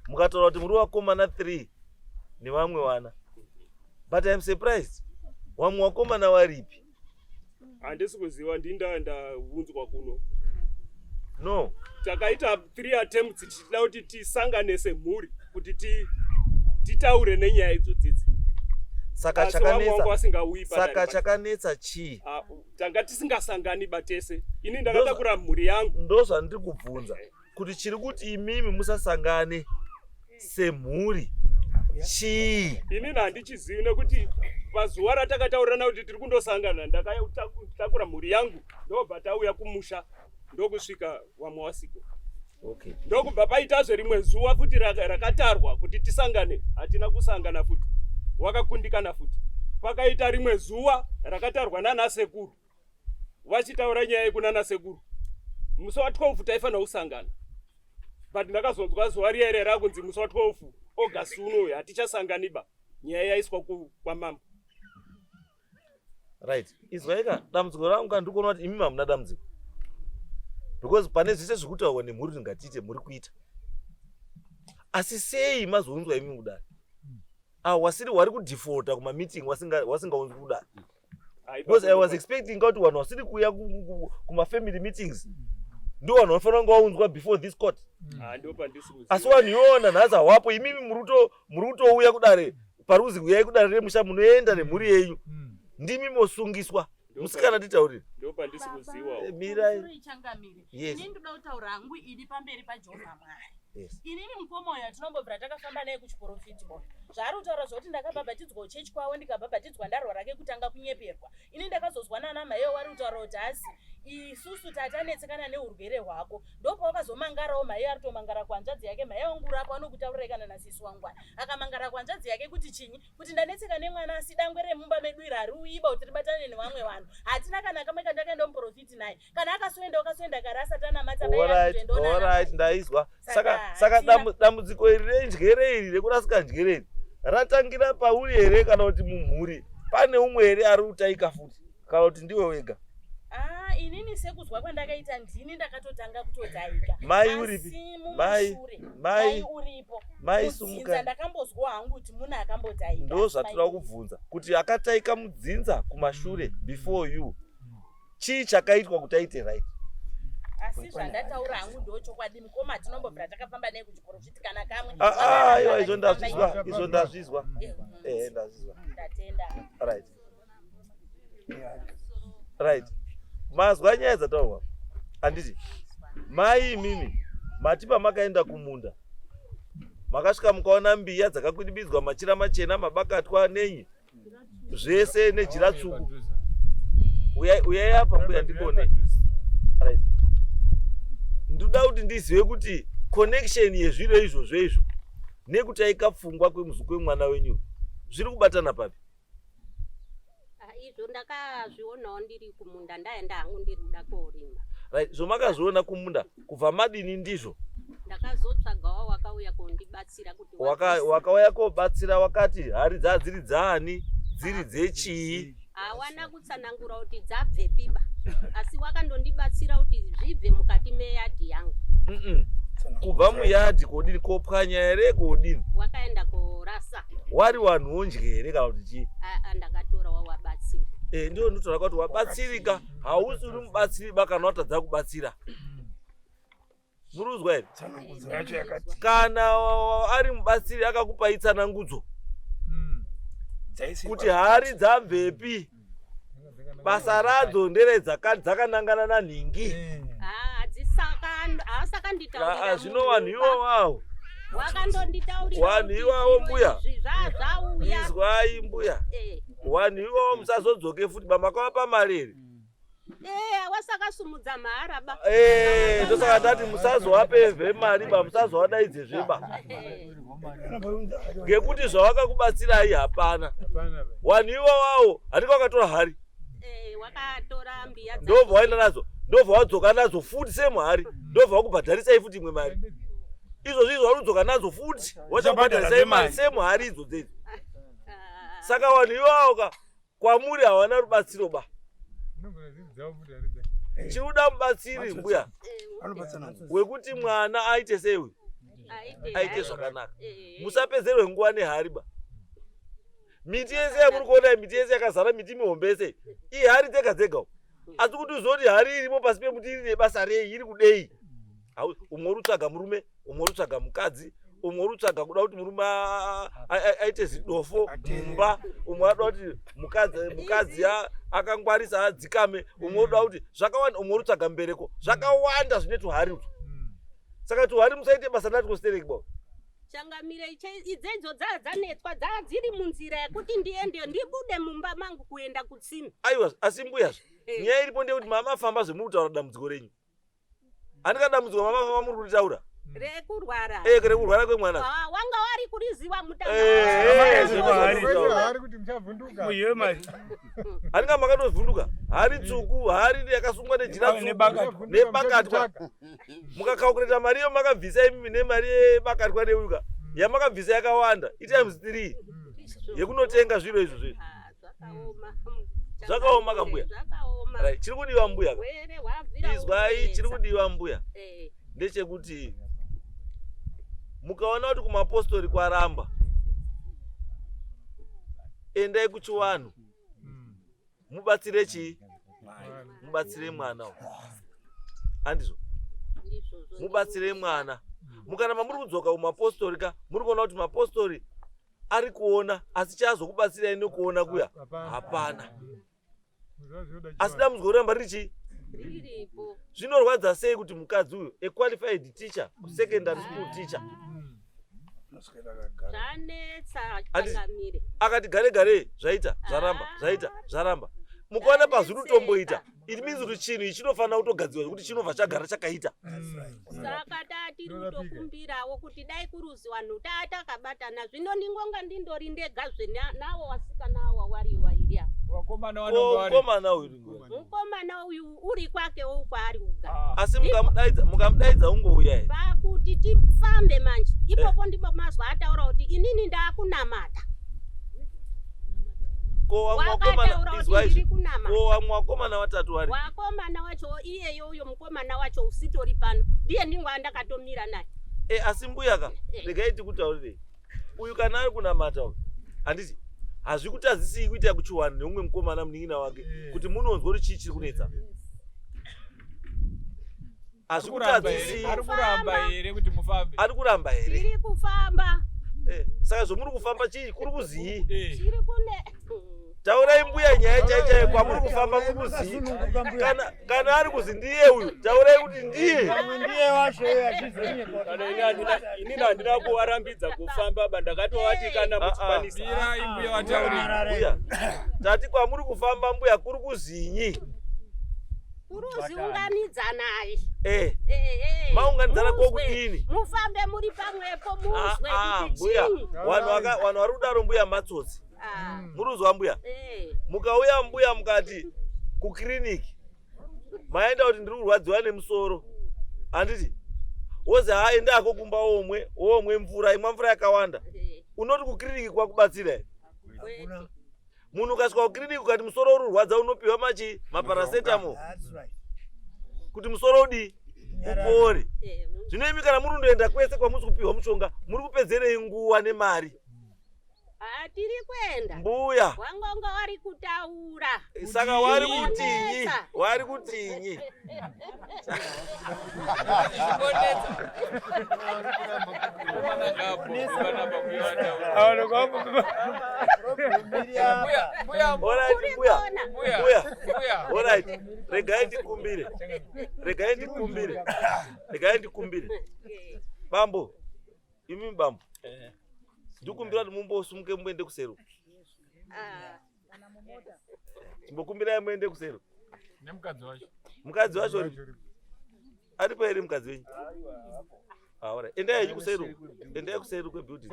[SPEAKER 4] mukataura kuti muri vakomana 3 nevamwe vana, but I'm surprised, vamwe vakomana varipi?
[SPEAKER 5] Handisi kuziva, ndinda ndaunzwa kuno.
[SPEAKER 4] No.
[SPEAKER 5] Takaita three attempts tichida kuti tisangane semhuri kuti titaure nenyaya idzodzidzi.
[SPEAKER 4] Saka
[SPEAKER 5] Asi vamwe vangu
[SPEAKER 4] chakanetsa
[SPEAKER 5] vasingauyi
[SPEAKER 4] saka
[SPEAKER 5] padare pacho.
[SPEAKER 4] Chakanetsa chii?
[SPEAKER 5] Ah, tanga tisingasangani batese, ini ndakatakura mhuri yangu.
[SPEAKER 4] Ndozvandiri kubvunza kuti chiri kuti imimi musasangane semhuri chii?
[SPEAKER 5] Inini handichizivi, nekuti pazuva ratakataurirana kuti tiri kundosangana, ndakatakura mhuri yangu, ndobva tauya kumusha, ndokusvika vamwe wasiko.
[SPEAKER 4] Okay.
[SPEAKER 5] Ndokubva paitazve rimwe zuva futi rakatarwa kuti tisangane, hatina kusangana futi, wakakundikana futi. Pakaita rimwe zuva rakatarwa nana sekuru vachitaura nyaya yekunana sekuru, musi wa 12 taifanira kusangana, but ndakazonzwa zuva riya riya rakunzi musi wa 12 August unoyu hatichasanganiba, nyaya yaiswa kwamambo.
[SPEAKER 4] Right, izwaika dambudziko rangu ka, ndikuona kuti imi hamuna dambudziko because pane zvese zviri kutaurwa nemhuri kuti ngatiite, muri kuita, asi sei mazounzwa imi kudare? Ah, wasiri wari kudefaulta kumameeting, wasingaunzwi kudare because I was expecting kuti vanhu vasiri kuuya kumafamily meetings ndo vanhu vanofanira kunge vaunzwa before this court.
[SPEAKER 5] Ah, ndopandisi kuziva.
[SPEAKER 4] Asi vanhu iwona nhasi hawapo. Imimi muri kutouya kudare, pari kuzi uyai kudare remusha, munoenda nemhuri yenyu, ndimi mosungiswa. Musikana, titaurire.
[SPEAKER 5] Ndopandisi kuzivawo.
[SPEAKER 4] Mirai.
[SPEAKER 3] Musoro ichangamire.
[SPEAKER 4] Yes.
[SPEAKER 3] Inini ndoda kutaura hangu idi pamberi paJehovha Mwari.
[SPEAKER 4] Yes.
[SPEAKER 3] Inini mukoma uyu atinombobvira takafamba naye kuchiprofiti boy, zvaari kutaura zvokuti ndakabhabhatidzwa kuchechi kwavo, ndikabhabhatidzwa ndarwara kekutanga, kunyeperwa. Ini ndakazozwa nana maiyo wari kutaura kuti hasi isusu tatanetsekana neurwere hwako, ndopawakazomangarawo. Maiyo ari kutomangara kuhanzvadzi yake. Maiyo wangu urapo anokutaurirai kana nasisi wangu aya akamangara kuhanzvadzi yake kuti chinyi, kuti ndanetseka nemwana, asi dangwe remumba medu iri hariuiba kuti ribatane nevamwe vanhu. Hatina kana kamwe kandakaenda muprofiti naye, kana akasoenda wakasoenda kare asati anamata.
[SPEAKER 4] Alright, alright, ndaizwa. Saka saka dambudziko iri renjere iri, rekurasika njere iri, ratangira pauri here, kana kuti mumhuri pane umwe here ari kutaika futi, kana kuti ndiwe wega?
[SPEAKER 3] Ah, inini sekuzwa kwandakaita, ndini ndakatotanga kutotaika.
[SPEAKER 4] Mai uripi?
[SPEAKER 3] Asi
[SPEAKER 4] Mai,
[SPEAKER 3] mumashure
[SPEAKER 4] mai,
[SPEAKER 3] mai uripo.
[SPEAKER 4] Mai,
[SPEAKER 3] Mudzinza
[SPEAKER 4] sumukai.
[SPEAKER 3] ndakambozwa hangu kuti mune akambotaika.
[SPEAKER 4] Ndo zvatoda kubvunza, kuti akataika mudzinza kumashure before you, chii chakaitwa kuti aite right?
[SPEAKER 3] Asi zvandataura hangu ndo chokwadi, mukoma. Tinombobvira takafamba naye kuchiprofiti kana kamwe.
[SPEAKER 4] Ah, ah, aiwa, izvo ndazvizwa, izvo ndazvizwa. Ehe, ndazvizwa.
[SPEAKER 3] Ndatenda.
[SPEAKER 4] Right, mazwa nyaya dzataurwa, handiti? Mai, imimi mati pamakaenda kumunda makasvika mukaona mbiya dzakakwidibidzwa, machira machena, mabakatwa nenyi zvese nejira tsvuku. Uyai, uyai apa mbuya, ndikone. Right, ndoda kuti ndizive kuti connection yezviro izvozvo izvo nekutaika pfungwa kwemuzuku wemwana wenyu zviri kubatana papi?
[SPEAKER 8] Ah, izvo ndakazvionawo ndiri kumunda, ndaenda hangu ndiri kuda korima.
[SPEAKER 4] Right, zvomakazviona kumunda, kubva madini ndizvo?
[SPEAKER 8] Ndakazotsvagawo wakauya kondibatsira kuti
[SPEAKER 4] Wakauya kobatsira wakati hari dzaa dziri dzaani, dziri dzechii?
[SPEAKER 8] Hawana kutsanangura kuti dzabvepiba, asi wakandondibatsira kuti zvibve mukati meyadhi yangu.
[SPEAKER 4] Kubva muyadhi kodini? Kopwanya here, kodini?
[SPEAKER 8] Wakaenda korasa.
[SPEAKER 4] Wari wanhu wondye here, kana kuti chii?
[SPEAKER 8] Aa, ndakatora wawabatsira.
[SPEAKER 4] E, ndiyo ndotaura kuti wabatsirika, hausi uri mubatsiri ba kana watadza kubatsira. Muruzwa here?
[SPEAKER 6] Tsanangudzo yacho yakati
[SPEAKER 4] Kana ari mubatsiri akakupai tsanangudzo
[SPEAKER 6] dzaisirwa
[SPEAKER 4] kuti hari dzabvepi, basa radzo nderedzakanangana nanhingi.
[SPEAKER 8] Haasakanditaurira.
[SPEAKER 4] Zvino vanhu ivovawo
[SPEAKER 8] Wakandonditaurira
[SPEAKER 4] Vanhu
[SPEAKER 8] kuti
[SPEAKER 4] ivavo,
[SPEAKER 8] zviro
[SPEAKER 4] mbuya.
[SPEAKER 8] izvi zvazvauya.
[SPEAKER 4] Izwai mbuya, vanhu ivavo musazodzoke futi bamakavapa mari here?
[SPEAKER 8] Wasakasumudza mahara ba.
[SPEAKER 4] Eh, ndosaka ndati musazovapezve mari ba, musazovadaidzezve ba, ngekuti zvavakakubatsirai hapana. Vanhu ivavawo handika vakatora hari?
[SPEAKER 8] Wakatora mbiya.
[SPEAKER 4] Ndobva waenda nadzo, ndobva wadzoka nadzo futi semuhari, ndobva wakubhadharisai futi imwe mari. Izvozvo izvo warudzoka nadzo futi, wachakubhadharisai mari semuhari idzo dzedzo. Saka vanhu ivavo ka kwamuri hawana rubatsiro ba. Chiri mubatsiri mbuya wekuti mwana aite sei uyu, aite zvakanaka. Musapedzerwe nguva nehari ba. Miti yese yamuri kuona, miti yese yakazara, miti mihombe yese ihari dzega dzega uko. Asi kuti uzoti hari irimo pasi pemuti iri nebasa rei, iri kudei? Umwe uri kutsvaga murume, umwe uri kutsvaga mukadzi, umwe uri kutsvaga kuda kuti murume aite zidofo mumba, umwe anoda kuti mukadzi akangwarisa adzikame, umwe uri kuda kuti zvakawanda, umwe uri kutsvaga mbereko. Zvakawanda zvine tuhari utwu. Saka tuhari musaite basa natwo stereki ba.
[SPEAKER 8] Changamire, idzedzo dzaa dzanetswa, dzaa dziri munzira yekuti ndiende, ndibude mumba mangu kuenda kutsime.
[SPEAKER 4] Aiwa, asi mbuyazve, nyaya iripo ndeyekuti mama famba zvemuri kutaura dambudziko renyu. Handika dambudziko mama muri kuritaura
[SPEAKER 8] rekurwara.
[SPEAKER 4] Eh, rekurwara kwemwana.
[SPEAKER 8] Ah, wanga wari kuriziwa mutanga.
[SPEAKER 4] Eh, eh,
[SPEAKER 9] Hari kuti muchavhunduka.
[SPEAKER 4] Handika makatovhunduka. Hari tsvuku, hari yakasungwa nejira tsvuku nebakatwa. Mukakaukureta mari iyo makabvisa imimi nemari yebakatwa neuka. Yamakabvisa yakawanda, itimes 3 yekunotenga zviro izvo zvezvi. Zvakaoma kambuya.
[SPEAKER 8] Zvakaoma.
[SPEAKER 4] Right, chiri kudiwa mbuya. ka?
[SPEAKER 8] Urwere hwabvira
[SPEAKER 4] Izwai chiri kudiwa mbuya.
[SPEAKER 8] Eh.
[SPEAKER 4] Ndechekuti mukaona kuti kumapostori kwaramba endai kuchiwanhu mubatsire chii mubatsire mwana uyu handizvo mubatsire mwana mukaramba muri kudzoka kumapostori ka muri kuona kuti mapostori ari kuona asi chaazokubatsirai nekuona kuya hapana asi dambudziko roramba riri chii
[SPEAKER 8] Riripo.
[SPEAKER 4] zvinorwadza sei kuti mukadzi uyu a qualified teacher kusecondary school teacher
[SPEAKER 8] Zvanetsa
[SPEAKER 4] Ati-
[SPEAKER 8] changamire.
[SPEAKER 4] akati gare gare zvaita zvaramba zvaita zvaramba mukaona pazvinotomboita it means kuti chinhu ichi chinofanira kutogadzirwa zvekuti chinobva chagara chakaita
[SPEAKER 8] Saka tatiri kutokumbirawo kuti dai kuruzi vanhu tatakabatana zvino ndingonga ndindori ndegazve nawo wasikana awa wari wairi ava.
[SPEAKER 10] Vakomana
[SPEAKER 4] mukomana uyu
[SPEAKER 8] Mukomana uyu uri kwakewo kwaari kugara.
[SPEAKER 4] asi mukamudaidza mukamudaidza ungouya here
[SPEAKER 8] Pakuti tifambe manje ipopo ndipo mazwa ataura kuti inini ndaakunamata.
[SPEAKER 4] ko vamwe
[SPEAKER 8] Wakataura
[SPEAKER 4] vakomana
[SPEAKER 8] kuti
[SPEAKER 4] izwai
[SPEAKER 8] ndiri kunamata.
[SPEAKER 4] ko vamwe vakomana vatatu vari
[SPEAKER 8] Wakomana wacho iyeyo uyo mukomana wacho usitori pano ndiye ndingwa ndakatomira naye.
[SPEAKER 4] e asi mbuya ka regai tikutaurirei uyu kana ari kunamata uyu handiti hazvikutadzisii kuita kuchiwana neumwe mukomana munin'ina wake kuti munonzwa kuti chii chiri kunetsa hazvikutadzisii
[SPEAKER 10] Ari kuramba here kuti mufambe?
[SPEAKER 4] ari kuramba here
[SPEAKER 8] Tiri kufamba
[SPEAKER 4] Eh, saka zvomuri kufamba chii kuri kuzii
[SPEAKER 8] tiri kune
[SPEAKER 4] taurai mbuya nyaya chai chaiyo kwamuri kufamba kuri kuzii kana kana ari kuzi ndiye uyu taurai kuti ndiye
[SPEAKER 6] Ndiye wacho iye achizonyepa.
[SPEAKER 5] Kana ini handina- inini handina kuvarambidza kufamba ba ndakatovati kana muchikwanisa.
[SPEAKER 4] Mbuya tati kwamuri kufamba mbuya kuri kuzinyi
[SPEAKER 8] kuruziunganidzanai.
[SPEAKER 4] eh
[SPEAKER 8] Eh, eh.
[SPEAKER 4] Maunganidzana
[SPEAKER 8] Muzwe,
[SPEAKER 4] kokudini?
[SPEAKER 8] Mufambe muri pamwepo muzwe
[SPEAKER 4] Ah,
[SPEAKER 8] kuti
[SPEAKER 4] mbuya
[SPEAKER 8] chii.
[SPEAKER 4] vanhu vanhu vari kudaro mbuya matsotsi
[SPEAKER 8] Ah,
[SPEAKER 4] muruzwa mbuya
[SPEAKER 8] eh.
[SPEAKER 4] mukauya mbuya mukati kukiriniki maenda kuti ndiri kurwadziwa nemusoro handiti wozi ha endako kumba womwe womwe mvura imwa mvura yakawanda unoti kukiriniki kwakubatsira here munhu ukasvika kukiriniki ukati musoro uri kurwadza unopiwa machi maparasetamo
[SPEAKER 6] That's right.
[SPEAKER 4] kuti musoro udii upore zvino imi kana muri kundoenda kwese kwamusi kupiwa mushonga muri kupedzerei nguva nemari
[SPEAKER 8] Ah, tiri kuenda.
[SPEAKER 4] Mbuya.
[SPEAKER 8] Wangonga wari kutaura.
[SPEAKER 4] Saka wari kutinyi?
[SPEAKER 8] Zvinonetsa.
[SPEAKER 4] Wari kutinyi? Alright, mbuya. Mbuya. Alright. Regai ndikumbire. Regai ndikumbire. Regai ndikumbire. Bambo. Imi bambo. Ndikumbira kuti mumbosumuke muende kusero.
[SPEAKER 8] Ah,
[SPEAKER 4] Chimbokumbirai muende kusero.
[SPEAKER 10] Nemukadzi wacho.
[SPEAKER 4] Mukadzi wacho uri- aripo here mukadzi wenyu? Ah, alright. Endai henyu kusero. Endai kusero kwebuilding.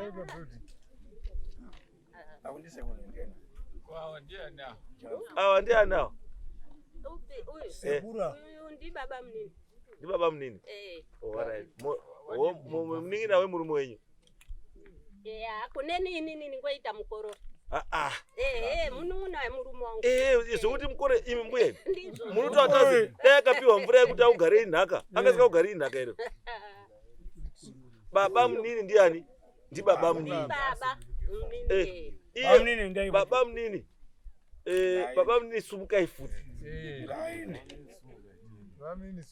[SPEAKER 10] Kwawa ndiani awa?
[SPEAKER 4] Awa ndiani awa?
[SPEAKER 8] Upi uyu?
[SPEAKER 4] Eh.
[SPEAKER 8] Uyu ndi baba munini.
[SPEAKER 4] Ndi baba munini.
[SPEAKER 8] Eh.
[SPEAKER 4] Alright. Munin'ina wemurume wenyu.
[SPEAKER 8] Yeah, kuneni inini ningoita mukororo.
[SPEAKER 4] Ah ah.
[SPEAKER 8] Eh, eh, munun'una wemurume wangu.
[SPEAKER 4] Eh, zvekuti mukore imi mbuya imi.
[SPEAKER 8] Ndizvo.
[SPEAKER 4] Munoto atazi dai akapiwa mvura yekuti augare inhaka. Angasika kugara inhaka here? Baba munini ndiani? Ndi baba munini.
[SPEAKER 8] Baba munini.
[SPEAKER 4] Eh, iye baba munini. Eh, baba munini sumukai futi.
[SPEAKER 6] Endai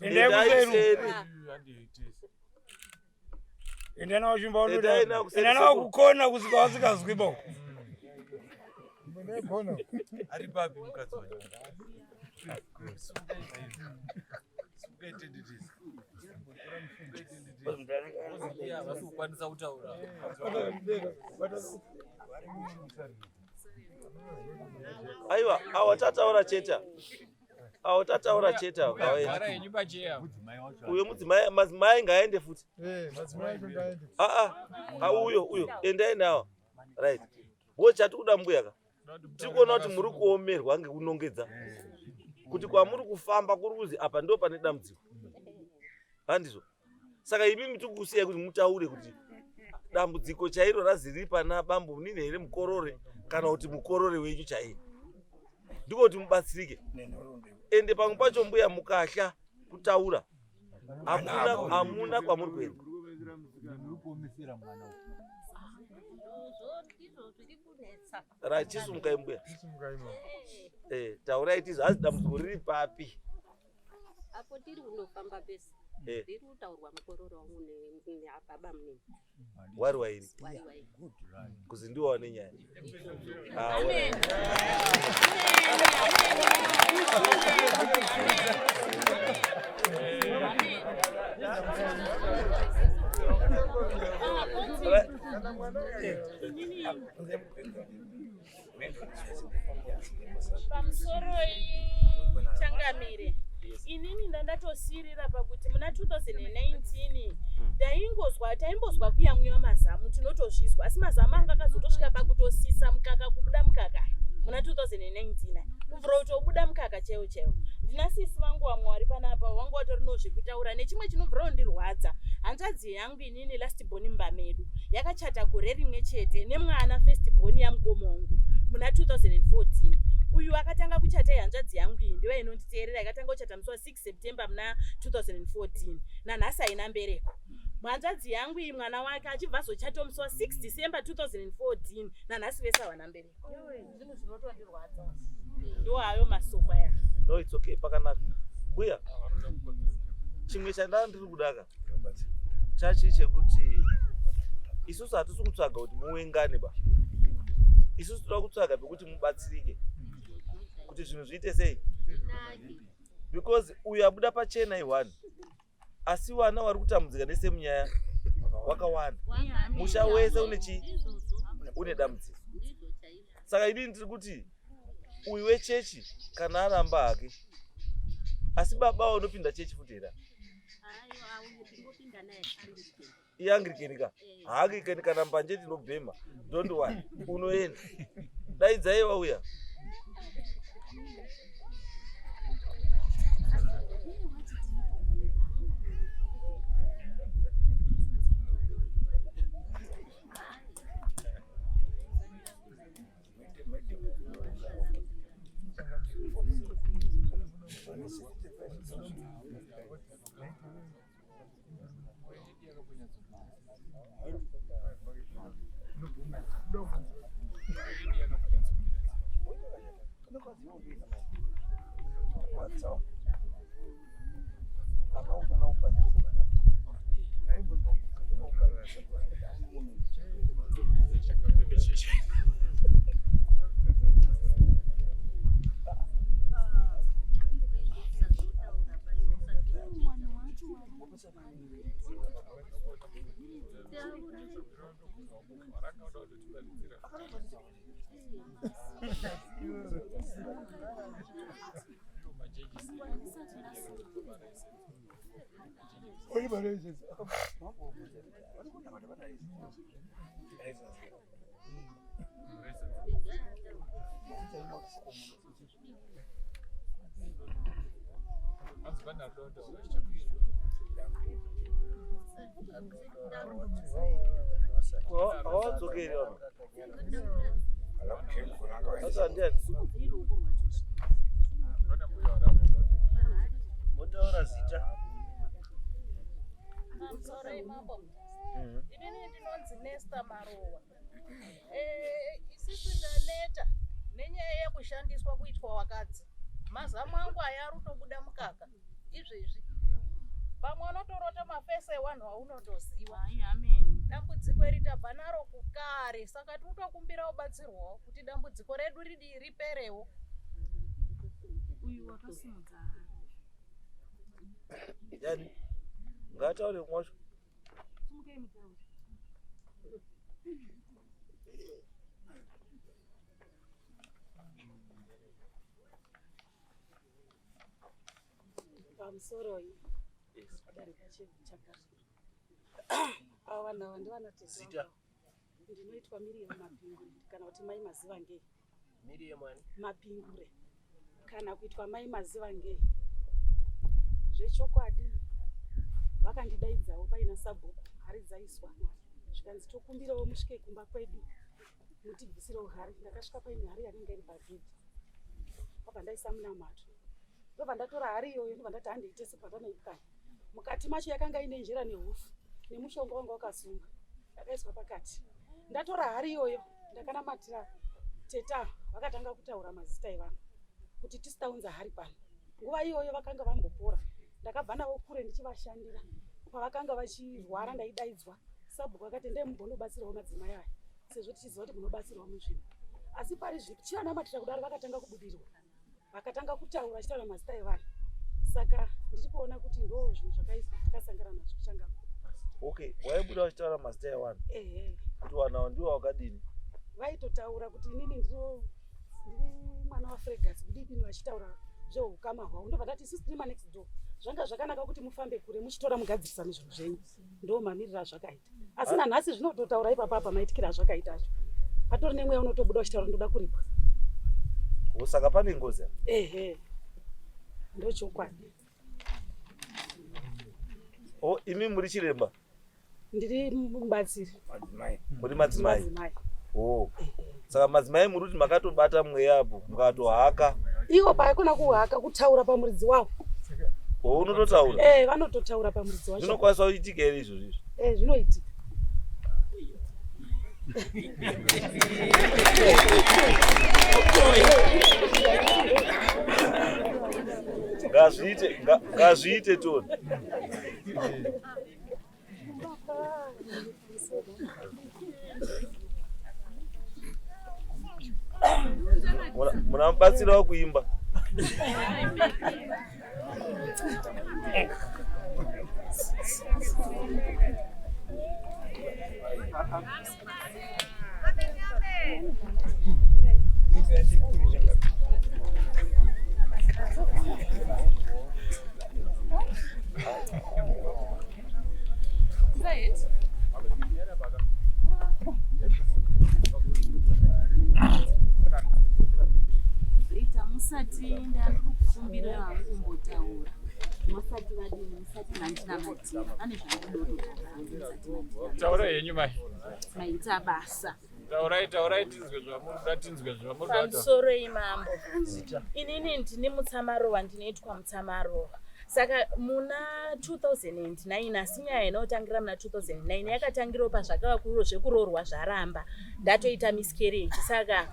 [SPEAKER 4] Endai
[SPEAKER 6] kuseri.
[SPEAKER 4] kuseri.
[SPEAKER 6] Endai nawo chimba
[SPEAKER 4] Endai nawo kuseri,
[SPEAKER 6] Endai nawo
[SPEAKER 4] sekuru.
[SPEAKER 6] kukona kusvika wasikazwi bo.
[SPEAKER 11] Ari papi mukadzi wacho? Sumukai tende tese.
[SPEAKER 10] Havasi kukwanisa kutaura.
[SPEAKER 4] Aiwa, awa tataura chete. Awo tataura chete awo
[SPEAKER 10] Gara
[SPEAKER 4] ngawaende.
[SPEAKER 10] henyu pacheya.
[SPEAKER 4] Uyo mudzimai, madzimai ngaaende futi.
[SPEAKER 9] Madzimai acho ngaende.
[SPEAKER 4] Aa, a uyo uyo endai nawo. Right. Wo chati kuda mbuya ka. Tiri kuona kuti muri kuomerwa ngekunongedza. Kuti kwamuri kufamba kuri kuzi apa ndo pane dambudziko. Handizvo. Saka imimi tiri kusiyai kuti mutaure kuti dambudziko chairo raziri pana bambo munini here mukorore kana kuti mukorore wenyu chaiye. Ndiko kuti mubatsirike. Ende pamwe pacho mbuya mukahla kutaura hamuna kwamuri kuenda. Right, chisumukai mbuya. Taurai tizo hazi dambudziko riri papi.
[SPEAKER 8] Apo tiri kunofamba pese. Riri kutaurwa mukororo wangu neababa munini.
[SPEAKER 4] Wari wairi.
[SPEAKER 8] Wari wairi.
[SPEAKER 4] Kuzi ndiwo wane nyaya. Ah, alright.
[SPEAKER 3] Pamusoro changamire, inini ndandatosirira pakuti muna 2019 taingozwa taimbozwa kuyamwiwa mazamu, tinotozvizwa, asi mazamu anga akazotosvika pakutosisa mukaka, kubuda mukaka muna 2019 kubvira kutobuda mukaka chaiwo chaiwo. Ndina sisi vangu vamwe vari panapa vangu vatori nozvekutaura. Nechimwe chinobvira kundirwadza, hanzvadzi yangu inini last born mumba medu yakachata gore rimwe chete nemwana first born yamukoma wangu muna 2014. Uyu akatanga kuchata ihanzvadzi yangu iyi, ndiyo inonditeerera, yakatanga kuchata musi wa6 September muna 2014, nanhasi haina mbereko. Hanzvadzi yangu iyi mwana wake achibva azochata musi wa6 December 2014, nanhasi vese havana mbereko. Zvinhu zvinotondirwadza, ndo hayo masoko aya.
[SPEAKER 4] No, it's okay, pakanaka. Mbuya, chimwe chandanga ndiri kudaka chachi chekuti isusu hatisi kutsvaga kuti muwengane ba. Isusu toda kutsvaga pekuti mubatsirike kuti zvinhu zviite sei, because uyu abuda pachena i1, asi vana vari kutambudzika nesemunyaya wakawanda. Musha wese une chii? Une dambudziko. Saka inini ndiri kuti uyu wechechi kana aramba hake, asi baba vanopinda chechi futi here? IAnglican ka? HaAnglican kana mbanje tinobhema. Don't worry, unoenda. Daidzai vauya. Hawadzokeri vanhu. Sasa ndiani? Motaura zita.
[SPEAKER 12] Pamusoro imambo, inini ndinonzi Nesta Marowa. Isusu taneta nenyaya yekushandiswa kuitwa wakadzi. Mazamu angu aya ari kutobuda mukaka izvezvi, pamwe unotorota mafesi evanhu aunotoziva. Dambudziko iri tabva naro kukare, saka tiri kutokumbira kubatsirwawo kuti dambudziko redu ridi riperewo.
[SPEAKER 3] Uyu wakasimudza.
[SPEAKER 4] Yani ngataure mwacho.
[SPEAKER 3] Sumukai mutaure.
[SPEAKER 13] Pamusoroi darika chakare ava vanhu ava ndivana
[SPEAKER 2] Zita.
[SPEAKER 13] Ndinoitwa Miriam Mapingure kana kuti Mai Mazivangei.
[SPEAKER 2] Miriam ani?
[SPEAKER 13] Mapingure kana kuitwa Mai Mazivangei. Zvechokwadi vakandidaidzawo paina sabhuku, hari dzaiswa, zvikanzi tokumbirawo musvike kumba kwedu mutibvisirewo hari. Ndakasvika paine hari yakanga iri pagedhi, ndobva ndaisa munamato, ndobva ndatora hari iyoyo, ndobva ndati handiite sepatanoipwanya. Mukati macho yakanga ine njera nehufu nemushonga wanga wakasungwa yakaiswa pakati. Ndatora hari iyoyo, ndakanamatira teta, vakatanga kutaura mazita evanhu kuti tisitaunza hari pano. Nguva iyoyo vakanga vambopora, ndakabva navo kure ndichivashandira. Pavakanga vachirwara ndaidaidzwa, sabhuku akati endai mumbonobatsirawo madzimai aya sezvo tichiziva kuti munobatsirwa munzvimbo. Asi pari zvino tichivanamatira kudaro vakatanga kubudirwa, vakatanga kutaura vachitaura mazita evanhu. Saka ndiri kuona kuti ndo zvinhu zvakasangana nazvo changamo.
[SPEAKER 4] Okay, waibuda vachitaura mazita evanhu?
[SPEAKER 13] Ehe.
[SPEAKER 4] Kuti vanhu ava ndivo vakadini?
[SPEAKER 13] Vaitotaura kuti inini ndiri mwana waFregas kudidini, vachitaura zveukama hwavo. Ndobva ndati isusu tiri manext door, zvanga zvakanaka kuti mufambe kure muchitora mugadzirisane zvinhu zvenyu. Ndo mamiriro azvakaita, asi nanhasi zvinototaura ipapa apa maitikiro azvakaita acho, patori nemweya unotobuda uchitaura ndoda kuripwa.
[SPEAKER 4] O, saka pane ngozi apa?
[SPEAKER 13] Ehe, ndochokwadi.
[SPEAKER 4] O, imi muri chiremba?
[SPEAKER 13] Ndiri mubatsiri.
[SPEAKER 4] Muri madzimai?
[SPEAKER 13] Madzimai.
[SPEAKER 4] O, saka madzimai muri kuti makatobata mweya apo mukatohaka?
[SPEAKER 13] Iwo paakona kuhaka, kutaura pamuridzi wavo.
[SPEAKER 4] O, unototaura?
[SPEAKER 13] Eh, vanototaura pamuridzi wacho.
[SPEAKER 4] Zvinokwanisa kuitika here izvozvo izvi?
[SPEAKER 13] Eh, zvinoitika.
[SPEAKER 4] Ngazviite, ngazviite toni. Munamubatsirawo kuimba.
[SPEAKER 3] Rita, musati ndakukumbira hangu kumbotaura, musati vadini, musati mandinamatira, pane zvandinoda hangu musati mandinamatira.
[SPEAKER 10] Taurai henyu mai.
[SPEAKER 3] Maita basa.
[SPEAKER 10] Taurai, taurai tinzwe zvamuri tinzwe zvamuri kuda.
[SPEAKER 3] Pamusoro imambo, inini ndini Mutsamarowa, ndinoitwa Mutsamarowa. Saka muna 2009, asi nyaya inotangira muna 2009, yakatangirawo pazvakava kuro zvekuroorwa zvaramba, ndatoita miscarriage. Saka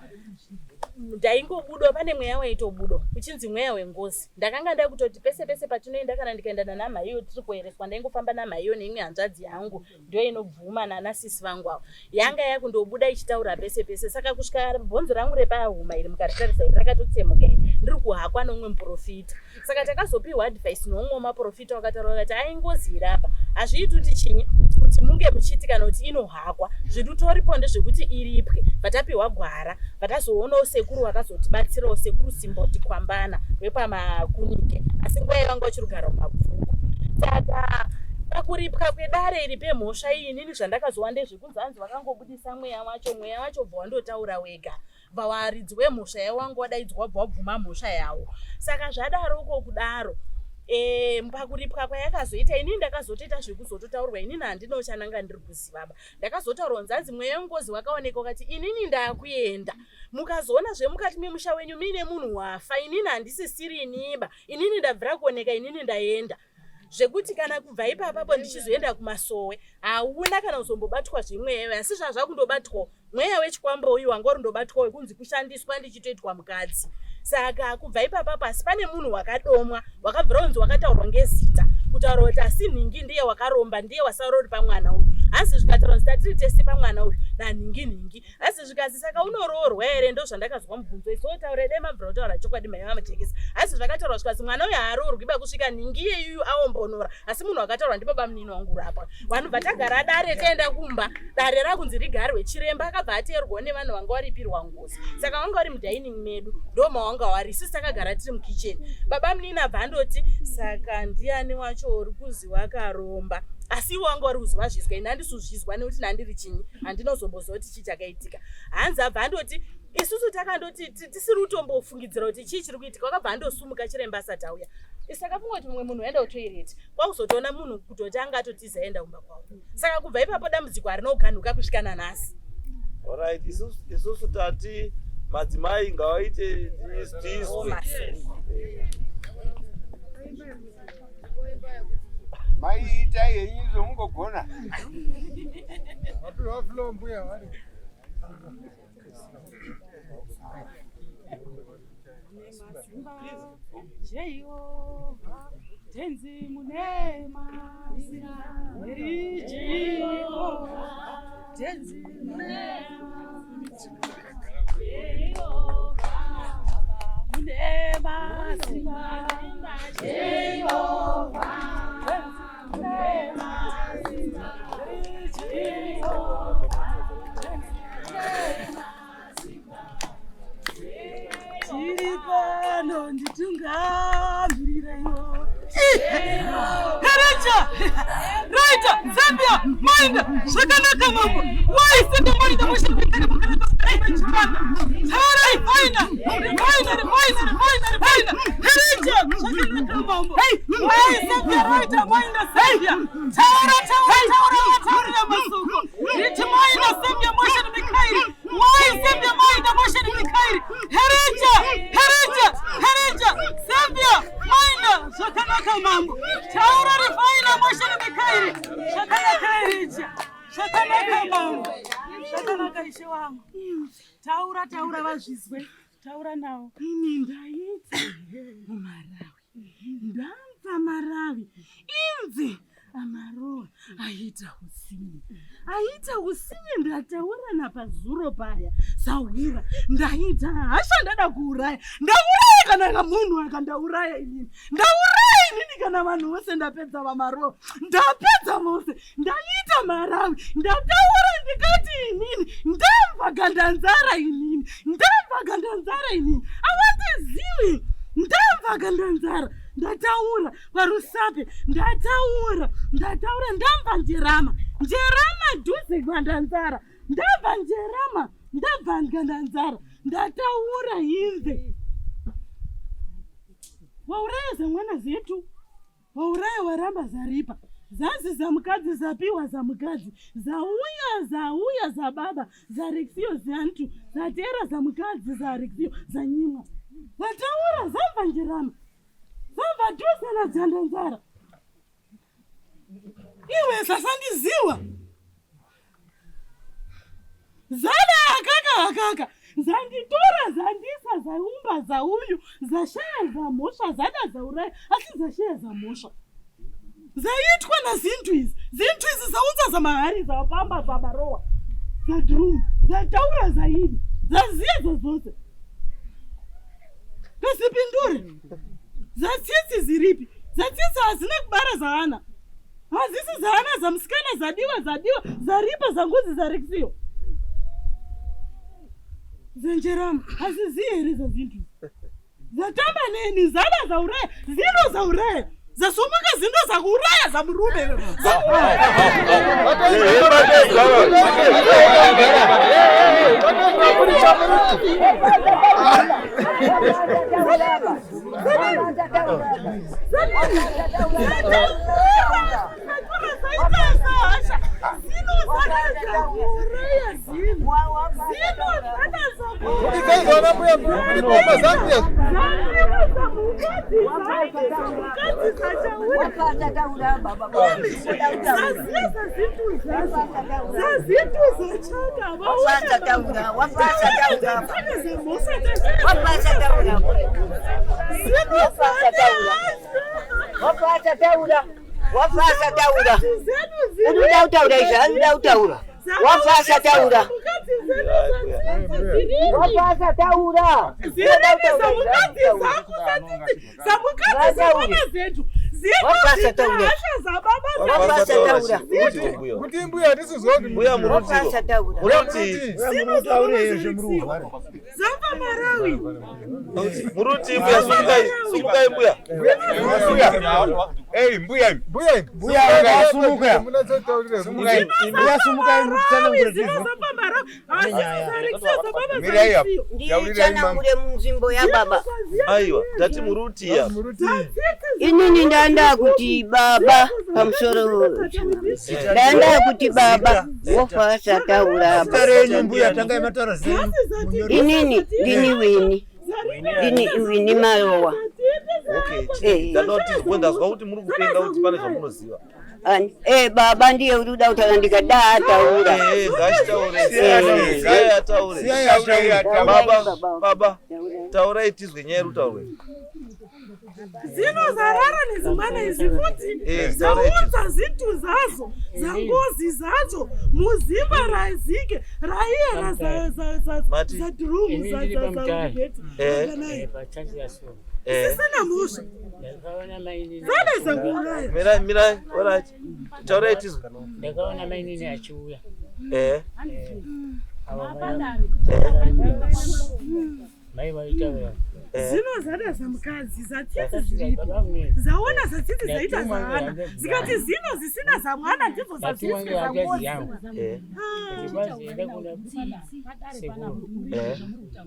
[SPEAKER 3] ndaingobuda pane mweya waitobuda uchinzi mweya wengozi. Ndakanga ndakutoti pese pese patinoenda, kana ndikaenda nanamhaiyo tiri kuereswa, ndaingofamba namhaiyo neimwe hanzvadzi yangu ndiyo inobvuma nanasisi vangu avo, yanga yakundobuda ichitaura pese pese. Saka kusvika bhonzo rangu repahuma iri mukaritarisa iri rakatotsemuka iri, ndiri kuhakwa nomumwe muprofita. Saka takazopiwa advice noumwe wemaprofita wakataura vakati ai ngozi irapa hazviiti kuti chinyi kuti munge muchiti kana kuti inohakwa, zviritoripo ndezvekuti iripwe. Vatapiwa gwara, vatazoonawo sekuru vakazotibatsirawo, sekuru Simboti Kwambana wepamakunike, asi nguva yavanga vachirugara mumabvuku. Saka pakuripwa kwedare iri pemhosva iyi, inini zvandakazowa ndezvekunzi hanzi vakangobudisa mweya wacho, mweya wacho bva wandotaura wega, bva waridzi wemhosva yawo wanga wadaidzwa bva wabvuma mhosva yawo. Saka zvadaroko kudaro, pakuripwa kwayakazoita, inini ndakazotoita zvekuzototaurwa, inini handina chananga ndiri kuzivaba. Ndakazotaurwa nzanzi mweya wengozi wakaoneka ukati inini ndakuenda, mukazoona zvemukati memusha wenyu muine munhu wafa, inini handisisiri iniba, inini ndabvira kuoneka, inini ndaenda. Zvekuti kana kubva ipapapo ndichizoenda kumasowe hauna kana kuzombobatwa zvemweya, asi zvazvakundobatwawo mweya wechikwambo uyu wanga uri ndobatwa wekunzi kushandiswa ndichitoitwa mukadzi. Saka kubva ipapapo, asi pane munhu wakadomwa wakabvira kunzi wakataurwa ngezita, kutaura kuti asi nhingi ndiye wakaromba, ndiye wasarori pamwana uyu. Hanzi zvikataurwa nzi tatiri tese pamwana uyu nanhingi nhingi. Hanzi zvikanzi saka unoroorwa here? Ndozvandakazwa mubvunzo iso taura dai mabvira kutaura chokwadi mai vamajekesa. Hanzi zvakataurwa zvikanzi mwana uyu haaroorwi ba kusvika nhingi iyeyuyu aombonora. Asi munhu akataurwa ndibaba munini wangu rapa. Vanhu bva tagara dare taenda kumba. Dare rakunzi rigarwe chiremba akabva ateerwawo nevanhu vanga varipirwa ngozi. Saka vanga vari mudining medu ndo mawanga wari. Sisi takagara tiri mukitchen. Baba munini abva andoti saka ndiani wacho uri kuzi wakaromba. Asi ivo vanga vari kuzi vazvizwa ini handisuzvizwa nekuti ndandiri chinyi handinozomboziva kuti chii chakaitika. Hanzi abva andoti isusu takandoti tisiri kutombofungidzira kuti chii chiri kuitika. Wakabva andosumuka chiremba asati auya. Saka funga kuti mumwe munhu waenda kutoireti kwakuzotoona munhu kutoti anga atotiza aenda kumba kwavo. Saka kubva ipapo dambudziko harina kuganhuka kusvika nanhasi.
[SPEAKER 4] Alright, isusu tati madzimai ngawaite tizwe.
[SPEAKER 7] Mai itai henyu zvomungogona.
[SPEAKER 9] Vapiwa flow mbuya vari.
[SPEAKER 13] Nemasimba Jehovha tenzi mune masimba eri Jehovha tenzi mune Jehovha mune masimba Jehovha tenzi mune masimba eri Jehovha tenzi mune masimba tiri pano nditungamirireiwo.
[SPEAKER 1] Herecha! Raita! Zambia! Mainda! Zvakanaka mambo! Why send Mainda motion mekare mukanaka chipanda? Taurai faina! Faina! Faina! Faina! Faina! Herecha! Zvakanaka mambo! Why Zambia Raita Mainda Zambia? Taura taura taura taurira masoko. Riti Mainda Zambia motion mekairi. Why Zambia Mainda motion mekairi? Herecha! Herecha! Herecha! Zambia Mainda zvakanaka mambo. Taura rifaina motion mekairi. Zvakanaka Herecha. Zvakanaka mambo. Zvakanaka ishe wangu. Taura taura vazvizwe. Taura nawo.
[SPEAKER 13] Ini ndaita mumarawi ndamva marawi inzi amarowa aita usinye aita usinye ndataura napazuro paya sahwira ndaita hasha ndada kuuraya ndauraya kana kamunhu akandauraya inini ndauraya inini kana vanhu vose ndapedza vamarowa ndapedza vose ndaita marawi ndataura ndikati inini ndamva gandanzara inini ndamva gandanzara inini avandizivi ndamva gandanzara ndataura parusape ndataura ndataura ndamva njerama njerama dhuze gwandanzara ndabva njerama ndabva gandanzara ndataura hinze wauraya zamwana zetu wauraya waramba zaripa zazi zamukadzi zapiwa zamukadzi zauya zauya zababa zarexiyo zantu zatera zamukadzi zarexiyo zanyimwa zataura zamva njerama zamva dhuze nadzandanzara iwe sasandiziwa zada akaka akaka zanditora zandisa zaumba zauyu zashaya zamhosva zada zauraya asi zashaya zamhosva zaitwa nazintu izi zintu izi zaunza zamahari zapamba zabarowa zadrum zataura zaidi zaziya zazose ngazipindure zatsitsi ziripi zatsitsi hazina kubara zaana hazisi zaana zamusikana zadiwa zadiwa zaripa zanguzi zarexiyo zenjerama haziziyi here zazintu zatamba neni zada zauraya zino zauraya zasumuka zinto zakuuraya zamurume
[SPEAKER 9] Kudidzaidzwa mbuya muripo Zambia.
[SPEAKER 14] Wafa asataura. Unoda kutaura izvi, anoda kutaura. Wafa asataura. Wafa asataura. Unoda kutaura izvi,
[SPEAKER 1] Zamukadzi zako zamukadzi zamwana zedu
[SPEAKER 14] Wafa asataura.
[SPEAKER 1] zinozihasha zababa
[SPEAKER 14] Wafa asataura.
[SPEAKER 9] Kuti mbuya hatisizwa kuti
[SPEAKER 4] Mbuya
[SPEAKER 14] Wafa asataura.
[SPEAKER 4] Muruti.
[SPEAKER 1] Zamba Marawi.
[SPEAKER 4] Muruti mbuya sumukai sumukai mbuya.
[SPEAKER 7] Ei, mbuya.
[SPEAKER 9] Mbuya.
[SPEAKER 6] Mbuya sumuka.
[SPEAKER 7] Sumukai.
[SPEAKER 6] Mbuya sumukai mutsanangure
[SPEAKER 1] Zinozamba Marawi.
[SPEAKER 7] Mirai apo. Taurirai mambo.
[SPEAKER 14] Nditsanangure munzvimbo yababa.
[SPEAKER 4] Aiwa, tati muruti ya.
[SPEAKER 14] Inini ndanda kuti baba pamusoro ndanda kuti baba wofa asataura
[SPEAKER 6] Zita renyu mbuya tangai mataura zita renyu.
[SPEAKER 14] Inini ndini Wini. Ndini Wini Marowa.
[SPEAKER 4] Okay. Ndada kuti ndazwa kuti muri kupenga kuti pane zvamunoziva.
[SPEAKER 14] Ani- Eh baba ndiye uri kuda kutaura ndikada ataura.
[SPEAKER 4] Eh, ngachitaure. Siyai ataure.
[SPEAKER 7] Siyai ataure.
[SPEAKER 4] Baba, baba. Taurai tizwe nyaya iri kutaurwa.
[SPEAKER 1] Zinozarara nezimwana izi futi
[SPEAKER 4] Eh, taurai
[SPEAKER 1] zaunza zintu zazo zangozi zacho muzimba razike raiyera
[SPEAKER 4] Mati.
[SPEAKER 1] zadhurumu
[SPEAKER 10] Ini ndiri pamutare.
[SPEAKER 4] Eh.
[SPEAKER 10] Pachanzi yasoro.
[SPEAKER 4] Eh.
[SPEAKER 1] Sisina mhosva
[SPEAKER 10] Ndakaona mainini.
[SPEAKER 1] Zade zakuuraya.
[SPEAKER 4] Mirai, mirai. Alright. Taurai tizwe.
[SPEAKER 10] Ndakaona mainini achiuya.
[SPEAKER 4] Eh.
[SPEAKER 10] Ava mai vaitaura.
[SPEAKER 1] Zino zada zamukadzi zatsitsi zviripi zaona zatsitsi zaita zaana zikati zino zisina zamwana ndidzo
[SPEAKER 10] Ndatumwa
[SPEAKER 1] zatsitsi
[SPEAKER 10] ngehanzvadzi
[SPEAKER 1] zangozi
[SPEAKER 10] yangu.
[SPEAKER 4] Eh.
[SPEAKER 10] Kuti kwanzi enda kuna sekuru.
[SPEAKER 4] Eh.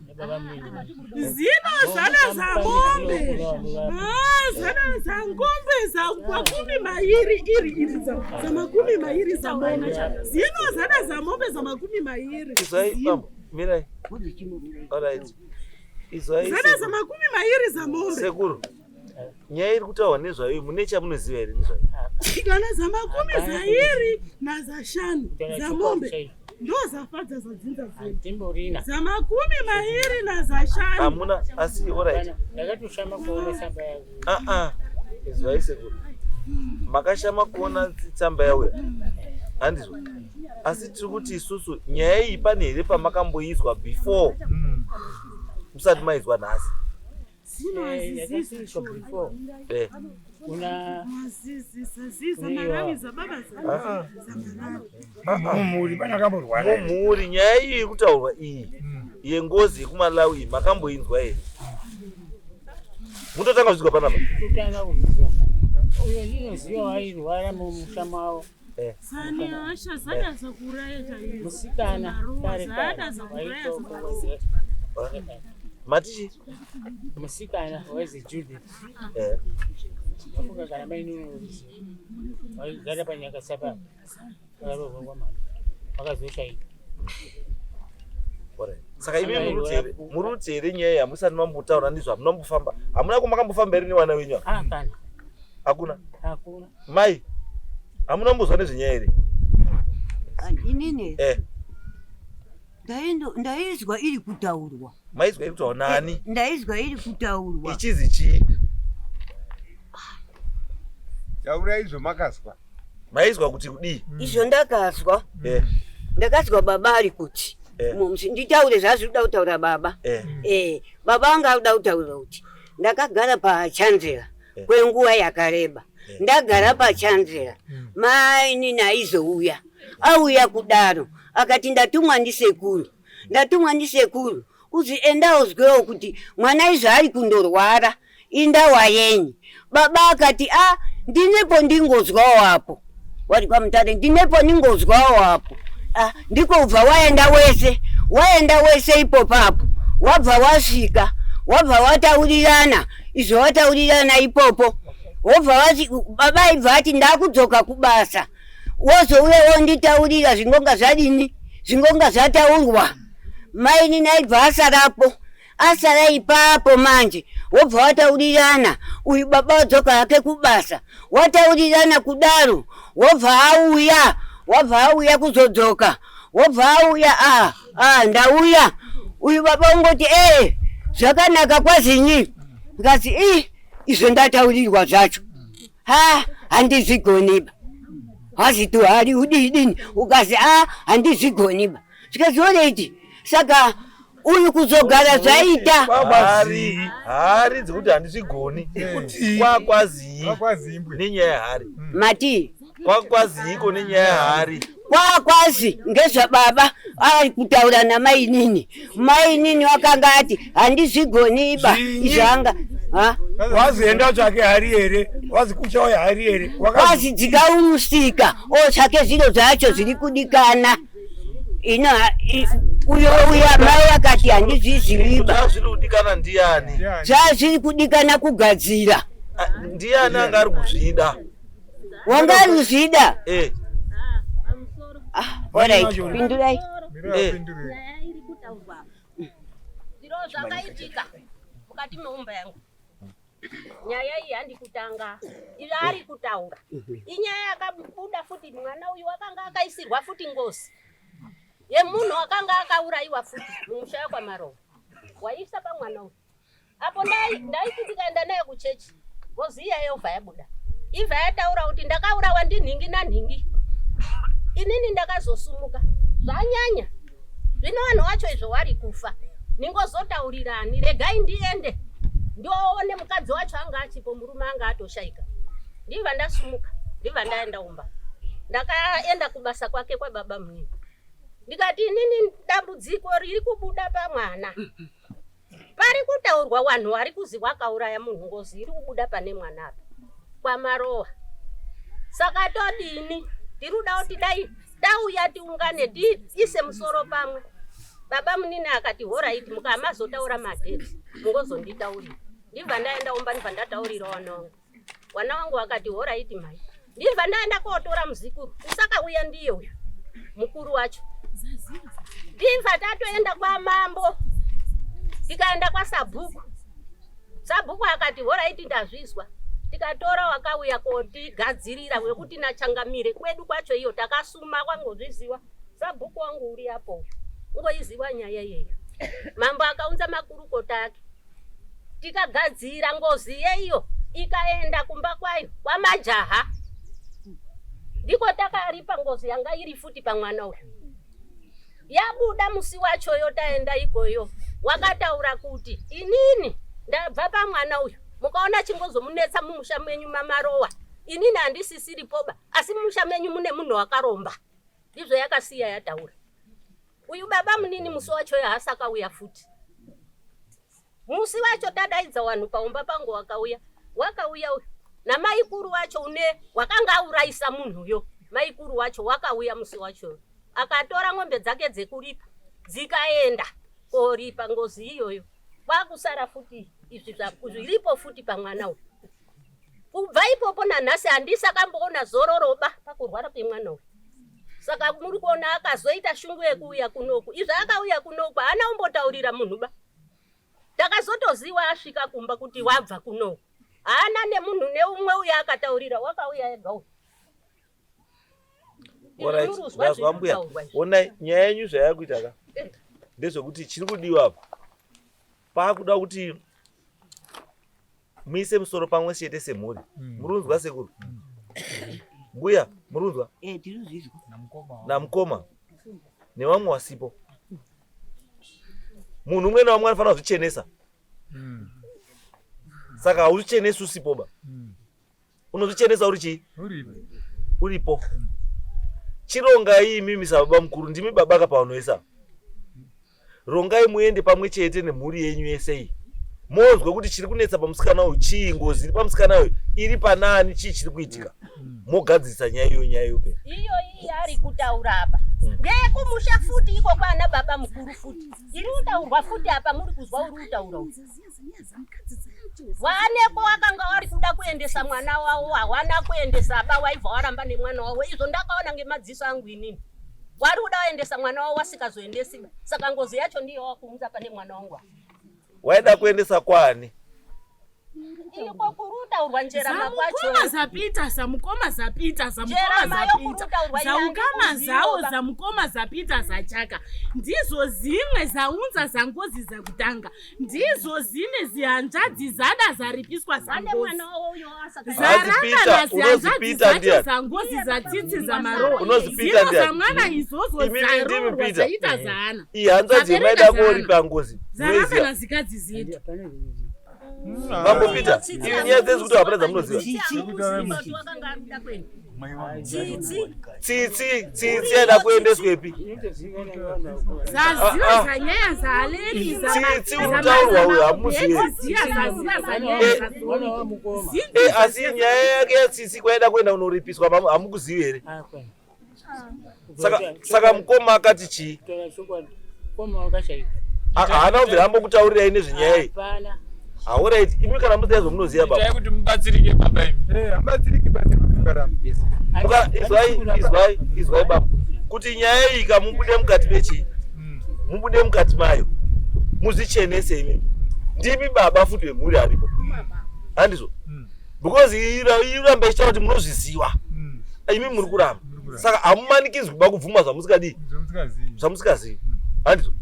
[SPEAKER 10] Nababa munini.
[SPEAKER 1] Zino zada zamombe Ah, zada zangombe zamakumi mairi iri iri zamakumi mairi zamombe zino zada zamombe zamakumi mairi
[SPEAKER 4] Izwai bambo, mirai. Alright. Izwai.
[SPEAKER 1] Zada
[SPEAKER 4] sekuru.
[SPEAKER 1] zamakumi mairi zamombe
[SPEAKER 4] Sekuru. Nyaya iri kutaurwa nezvayo mune chamunoziva here nezvayo?
[SPEAKER 1] Kana zamakumi zairi nazashanu zamombe ndo zafadza zadzinza zedu
[SPEAKER 10] Timborina.
[SPEAKER 1] zamakumi mairi nazashanu
[SPEAKER 4] Hamuna asi alright.
[SPEAKER 10] Ndakatoshama kuona tsamba yangu.
[SPEAKER 4] Ah ah. Izwai sekuru. Makashama kuona tsamba yauya. Handizvo. Asi tiri kuti isusu nyaya iyi pane here pamakamboizwa before musati maizwa nhasi.
[SPEAKER 1] Zino
[SPEAKER 10] Yakasiiswa before.
[SPEAKER 4] Eh.
[SPEAKER 10] Kuna
[SPEAKER 1] azizizaziza marawi zababa
[SPEAKER 4] Ah.
[SPEAKER 6] Mumhuri pane akamborwara.
[SPEAKER 4] Mumhuri nyaya iyi iri kutaurwa iyi yengozi yekuMalawi iyi makamboinzwa here? Mutotanga kuzvizwa panapa.
[SPEAKER 10] kutanga kuzvizwa. Uyo ndinoziva wairwara mumusha mavo.
[SPEAKER 4] Eh.
[SPEAKER 1] Sani asha zada zakuuraya chaizvo
[SPEAKER 10] Musikana kare
[SPEAKER 1] Zada
[SPEAKER 10] kare
[SPEAKER 1] zakuuraya
[SPEAKER 10] waitoko
[SPEAKER 4] Matichi?
[SPEAKER 10] Musikana waizi Judith.
[SPEAKER 4] Eh.
[SPEAKER 10] Wafunga kana mainini uziva. Waigara panyakasapa. Wakaroorwa kwamwana. Wakazoshaika.
[SPEAKER 4] Alright. Saka imi muri kuti here nyaya iyi hamusati mambotaura ndizvo hamuna kumbofamba. Hamuna kumakambofamba here nevana venyu ava?
[SPEAKER 10] Hapana.
[SPEAKER 4] Hakuna.
[SPEAKER 10] Hakuna.
[SPEAKER 4] Mai, hamuna kumbozwa nezvenyaya here?
[SPEAKER 14] Inini
[SPEAKER 4] Eh,
[SPEAKER 14] ndaizwa iri kutaurwa.
[SPEAKER 4] maizwa iri kutaurwa nani?
[SPEAKER 14] Ndaizwa iri kutaurwa.
[SPEAKER 4] Ichizi chii?
[SPEAKER 7] Taurai izvo makazwa.
[SPEAKER 4] Maizwa kuti kudii?
[SPEAKER 14] Izvo ndakazwa.
[SPEAKER 4] Eh.
[SPEAKER 14] Ndakazwa baba ari kuti
[SPEAKER 4] Eh.
[SPEAKER 14] mumsi nditaure zvazviri kuda kutaura baba.
[SPEAKER 4] Eh.
[SPEAKER 14] Eh, baba anga akuda kutaura kuti ndakagara pachanzera kwenguva yakareba. Ndagara pachanzera. Mai nini aizouya. Auya kudaro akati ndatumwa ndisekuru. Ndatumwa ndisekuru kuzi enda uzwewo kuti mwana izvo ari kundorwara indawa yenyu. Baba akati a ndinepo ndingozwawo apo. Wari kwaMutare ndinepo ndingozwawo apo. Ah, ndiko ubva waenda wese waenda wese ipopapo wabva wasvika wabva wataurirana izvo wataurirana ipopo wobva wati baba aibva ati ndakudzoka kubasa wozouya wonditaurira zvingonga zvadini zvingonga zvataurwa mainini aibva asarapo asara ipapo manje wobva wataurirana uyu baba wadzoka hake kubasa wataurirana kudaro wobva auya wabva auya kuzodzoka wobva auya a a ndauya uyu baba ungoti ee zvakanaka kwazinyi ndikati i izvo ndataurirwa zvacho ha handizvigoniba hazi tuhari udidini ukazi a handizvigoniba zvikazioreiti saka uyu kuzogara zvaita
[SPEAKER 4] hari hari dzekuti handizvigoni kwakwazii nenyaya yehari
[SPEAKER 14] mati
[SPEAKER 4] kwakwaziiko nenyaya yehari
[SPEAKER 14] kwakwazi ngezvababa ari kutaura namainini mainini wakanga ati handizvigoniba izvanga
[SPEAKER 6] wazienda tsvake hari here wazi kuchauya hari here
[SPEAKER 14] wazi dzikaumusika otsvake zviro zvacho zviri kudikana ino uyo uya mai akati handizviziviba
[SPEAKER 4] zvazviri kudikana ndiani
[SPEAKER 14] zvazviri kudikana kugadzira
[SPEAKER 4] ndiani anga ari kuzvida
[SPEAKER 14] wanga ari kuzvida
[SPEAKER 4] eh.
[SPEAKER 14] Alright, pindurai.
[SPEAKER 8] Zviro zvakaitika mukati meumba yangu nyaya iyi handi kutanga izvi ari kutaura inyaya yakabuda futi mwana uyu wakanga akaisirwa futi ngozi yemunhu akanga akaurayiwa futi mumusha wekwamarova waisa pamwana uyu apo ndaiti ndikaenda naye kuchechi ngozi iya yobva yabuda ibva yataura kuti ndakaurawa ndinhingi nanhingi inini ndakazosumuka zvanyanya zvino vanhu wacho izvo wari kufa ningozotaurirani regai ndiende ndioone mukadzi wacho anga achipo murume anga atoshaika ndibva ndasumuka ndibva ndaenda umba ndakaenda kubasa kwake kwababa munini ndikati inini dambudziko riri kubuda pamwana pari kutaurwa wanhu wari kuzi wakauraya munhu ngozi iri kubuda pane mwana apa kwamarowa saka todini tiri kuda kuti dai tauya tiungane tiise musoro pamwe baba munini akati horaiti mukamazotaura madheti mungozonditaurira ndibva ndaenda umba ndibva ndataurira wana wangu wana wangu wakati horaiti mai ndibva ndaenda kotora muzikuru usakauya ndiye uyu mukuru wacho ndibva tatoenda kwamambo tikaenda kwasabhuku sabhuku akati horaiti ndazvizwa tikatora wakauya kotigadzirira wekuti nachangamire kwedu kwacho iyo takasuma kwangozviziwa sabhuku wangu uri apo uyu ungoiziwa nyaya iyeyo mambo akaunza makurukota ake tikagadzira ngozi yeiyo ikaenda kumba kwayo kwamajaha ndiko takaripa ngozi yanga iri futi pamwana uyu yabuda musi wachoyo taenda ikoyo wakataura kuti inini ndabva pamwana uyu mukaona chingozomunetsa mumusha menyu mamarowa inini handisisiripoba asi mumusha menyu mune munhu wakaromba ndizvo yakasiya yataura uyu baba munini musi wacho haasakauya futi musi wacho tadaidza vanhu paumba pangu wakauya wakauya uyu namaikuru wacho une wakanga aurayisa munhuyo maikuru wacho wakauya musi wacho akatora ng'ombe dzake dzekuripa dzikaenda koripa ngozi iyoyo kwakusara futi izvi zviripo futi pamwana uyu kubva ipopo nanhasi handisakamboona zororoba pakurwara pemwana uyu saka muri kuona akazoita shungu yekuuya kunoku izvi akauya kunoku haana kumbotaurira munhu ba takazotoziwa asvika kumba kuti wabva kunoku haana nemunhu neumwe uyo akataurira wakauya ega uyu
[SPEAKER 4] ndazwa mbuya onai nyaya yenyu zvayakuita ka ndezvekuti chiri kudiwa apa paakuda kuti muise musoro pamwe chete semhuri mm. muri kunzwa sekuru mbuya muri kunzwa
[SPEAKER 14] eh,
[SPEAKER 4] namukoma nevamwe wasipo munhu umwe naumwe anofanira kuzvichenesa mm. saka hauzvichenesi usipoba mm. unozvichenesa uri chii uripo chirongai imimi sababa mukuru ndimi baba ka pavanoisa rongai muende pamwe chete nemhuri yenyu yese iyi monzwe kuti chiri kunetsa pamusikana uyu chii ngozi iri pamusikana uyu iri panaani chii chiri kuitika mogadzirisa nyaya iyo nyaya yopera
[SPEAKER 8] iyo iyi ari kutaura apa ndeyekumusha futi iko kwana baba mukuru futi iri kutaurwa futi apa muri kuzwa uri kutaura uyu Waneko wakanga wari kuda kuendesa mwana wavo hawana kuendesa ba waibva waramba nemwana wavo izvo ndakaona ngemadziso angu inini wari kuda kuendesa mwana wavo wasikazoendesi ba saka ngozi yacho ndiyo wakuunza pane mwana wangu
[SPEAKER 4] waida kuendesa kwani
[SPEAKER 8] Iko kuri kutaurwa njerama kwacho.
[SPEAKER 3] Zamukoma zapita zamukoma zapita zamukoma
[SPEAKER 8] Njerama
[SPEAKER 3] zapita
[SPEAKER 8] yokutaurwa
[SPEAKER 3] zaukama
[SPEAKER 8] yandikuziva.
[SPEAKER 3] zawo zamukoma zapita zachaka ndizo zimwe zaunza zangozi zakutanga ndizo zine zihanzvadzi zada zaripiswa
[SPEAKER 8] Ane
[SPEAKER 3] zangozi
[SPEAKER 8] mwana uyo asaka.
[SPEAKER 4] Hanzi Peter,
[SPEAKER 3] zarangana
[SPEAKER 4] unozi
[SPEAKER 3] zihanzvadzi
[SPEAKER 4] Peter
[SPEAKER 3] dzacho
[SPEAKER 4] ndiani?
[SPEAKER 3] zangozi dzatsitsi zamarowa
[SPEAKER 4] Unozi Peter
[SPEAKER 3] zino
[SPEAKER 4] ndiani?
[SPEAKER 3] zamwana izvozvo
[SPEAKER 4] Imimi ndimi
[SPEAKER 3] zaroorwa
[SPEAKER 4] Peter.
[SPEAKER 3] zaita zaana
[SPEAKER 4] Iyi hanzvadzi yemaida
[SPEAKER 3] Zabereka
[SPEAKER 4] koripa ngozi.
[SPEAKER 3] zarangana
[SPEAKER 4] Munoiziva.
[SPEAKER 3] zikadzi zedu
[SPEAKER 4] Mambo Peter, iyi nyaya dzezi kuti hapana dzamunoziva. Tsitsi, tsitsi yaida kuendeswepi?
[SPEAKER 3] zaziva
[SPEAKER 4] Ah, ah.
[SPEAKER 3] zanyaya zaaleni
[SPEAKER 4] Tsitsi urikutaurwa uyu hamuzivi.
[SPEAKER 3] ziya zaziva zanyaya
[SPEAKER 4] Eh.
[SPEAKER 3] zazoni
[SPEAKER 4] Eh, asi nyaya yake yatsitsi kwaida kuenda kunoripiswa hamukuzivi here? Saka saka mukoma akati chii?
[SPEAKER 10] Taura chokwadi. Mukoma wakashaika.
[SPEAKER 4] Haana kubvira ambokutaurirai nezvenyaya iyi.
[SPEAKER 10] Hapana.
[SPEAKER 4] Alright, imi kana musina zvamunoziva baba.
[SPEAKER 11] Itai kuti mubatsirike baba imi.
[SPEAKER 9] Eh, abatsiriki batsiriki mukaramba.
[SPEAKER 4] Muka izwai izwai izwai baba. Kuti nyaya iyi kamubude mukati mechii? Mubude mukati mayo. Muzvichenese imimi. Ndimi baba futi wemhuri aripo. Handizvo? Because iramba ichitaura kuti munozviziva. Imi muri kuramba. Saka hamumanikidzwi kuba kubvuma zvamusikadii?
[SPEAKER 9] Zvamusikazivi.
[SPEAKER 4] Zvamusikazivi. Handizvo?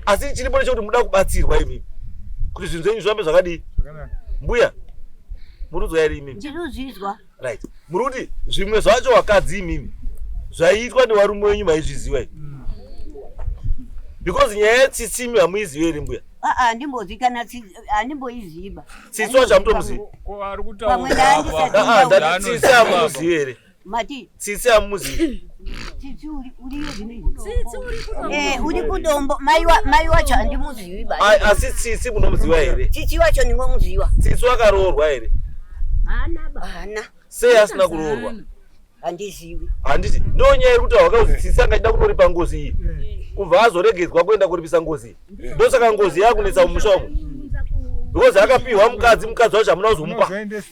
[SPEAKER 4] Asi chiripo ndechekuti muda kubatsirwa imimi. Kuti zvinhu zvenyu zvirambe zvakadii?
[SPEAKER 9] Zvakanaka.
[SPEAKER 4] Mbuya, muri kuzwa here imimi?
[SPEAKER 14] Ndinozvizwa.
[SPEAKER 4] Right. Muri kuti zvimwe zvacho vakadzi imimi zvaiitwa nevarume venyu maizviziva here? Because nyaya yetsitsi imi hamuizivi here mbuya?
[SPEAKER 14] Aa, handimbozivi tsitsi, handimboiziva.
[SPEAKER 4] Tsitsi wacho hamutomuzivi?
[SPEAKER 11] Ko ari
[SPEAKER 14] Pamwe
[SPEAKER 11] kutaura
[SPEAKER 14] ndaandisati
[SPEAKER 4] Ah, ah,
[SPEAKER 14] ndaona.
[SPEAKER 4] ndati tsitsi hamuzivi here?
[SPEAKER 14] Mati
[SPEAKER 4] Tsitsi hamuzivi.
[SPEAKER 14] tsitsi uri uriyo zvino. Eh, uri kudombo. Mai wa mai wacho handimuzivi ba.
[SPEAKER 4] Ai, Asi tsitsi munomuziva here?
[SPEAKER 14] Tsitsi wacho ndingomuziva.
[SPEAKER 4] Tsitsi wakaroorwa here?
[SPEAKER 8] Hana ba.
[SPEAKER 14] Hana,
[SPEAKER 4] Sei asina kuroorwa?
[SPEAKER 14] handizivi.
[SPEAKER 4] Handiti ndo nyaya iri kutaurwa kuti tsitsi angachida kunoripa ngozi iyi. Kubva azoregedzwa kuenda kuripisa ngozi iyi. Ndosaka ngozi yakunetsa mumusha umu. Because akapiwa mukadzi, mukadzi wacho hamuna kuzomupa.
[SPEAKER 9] Unozoendesa.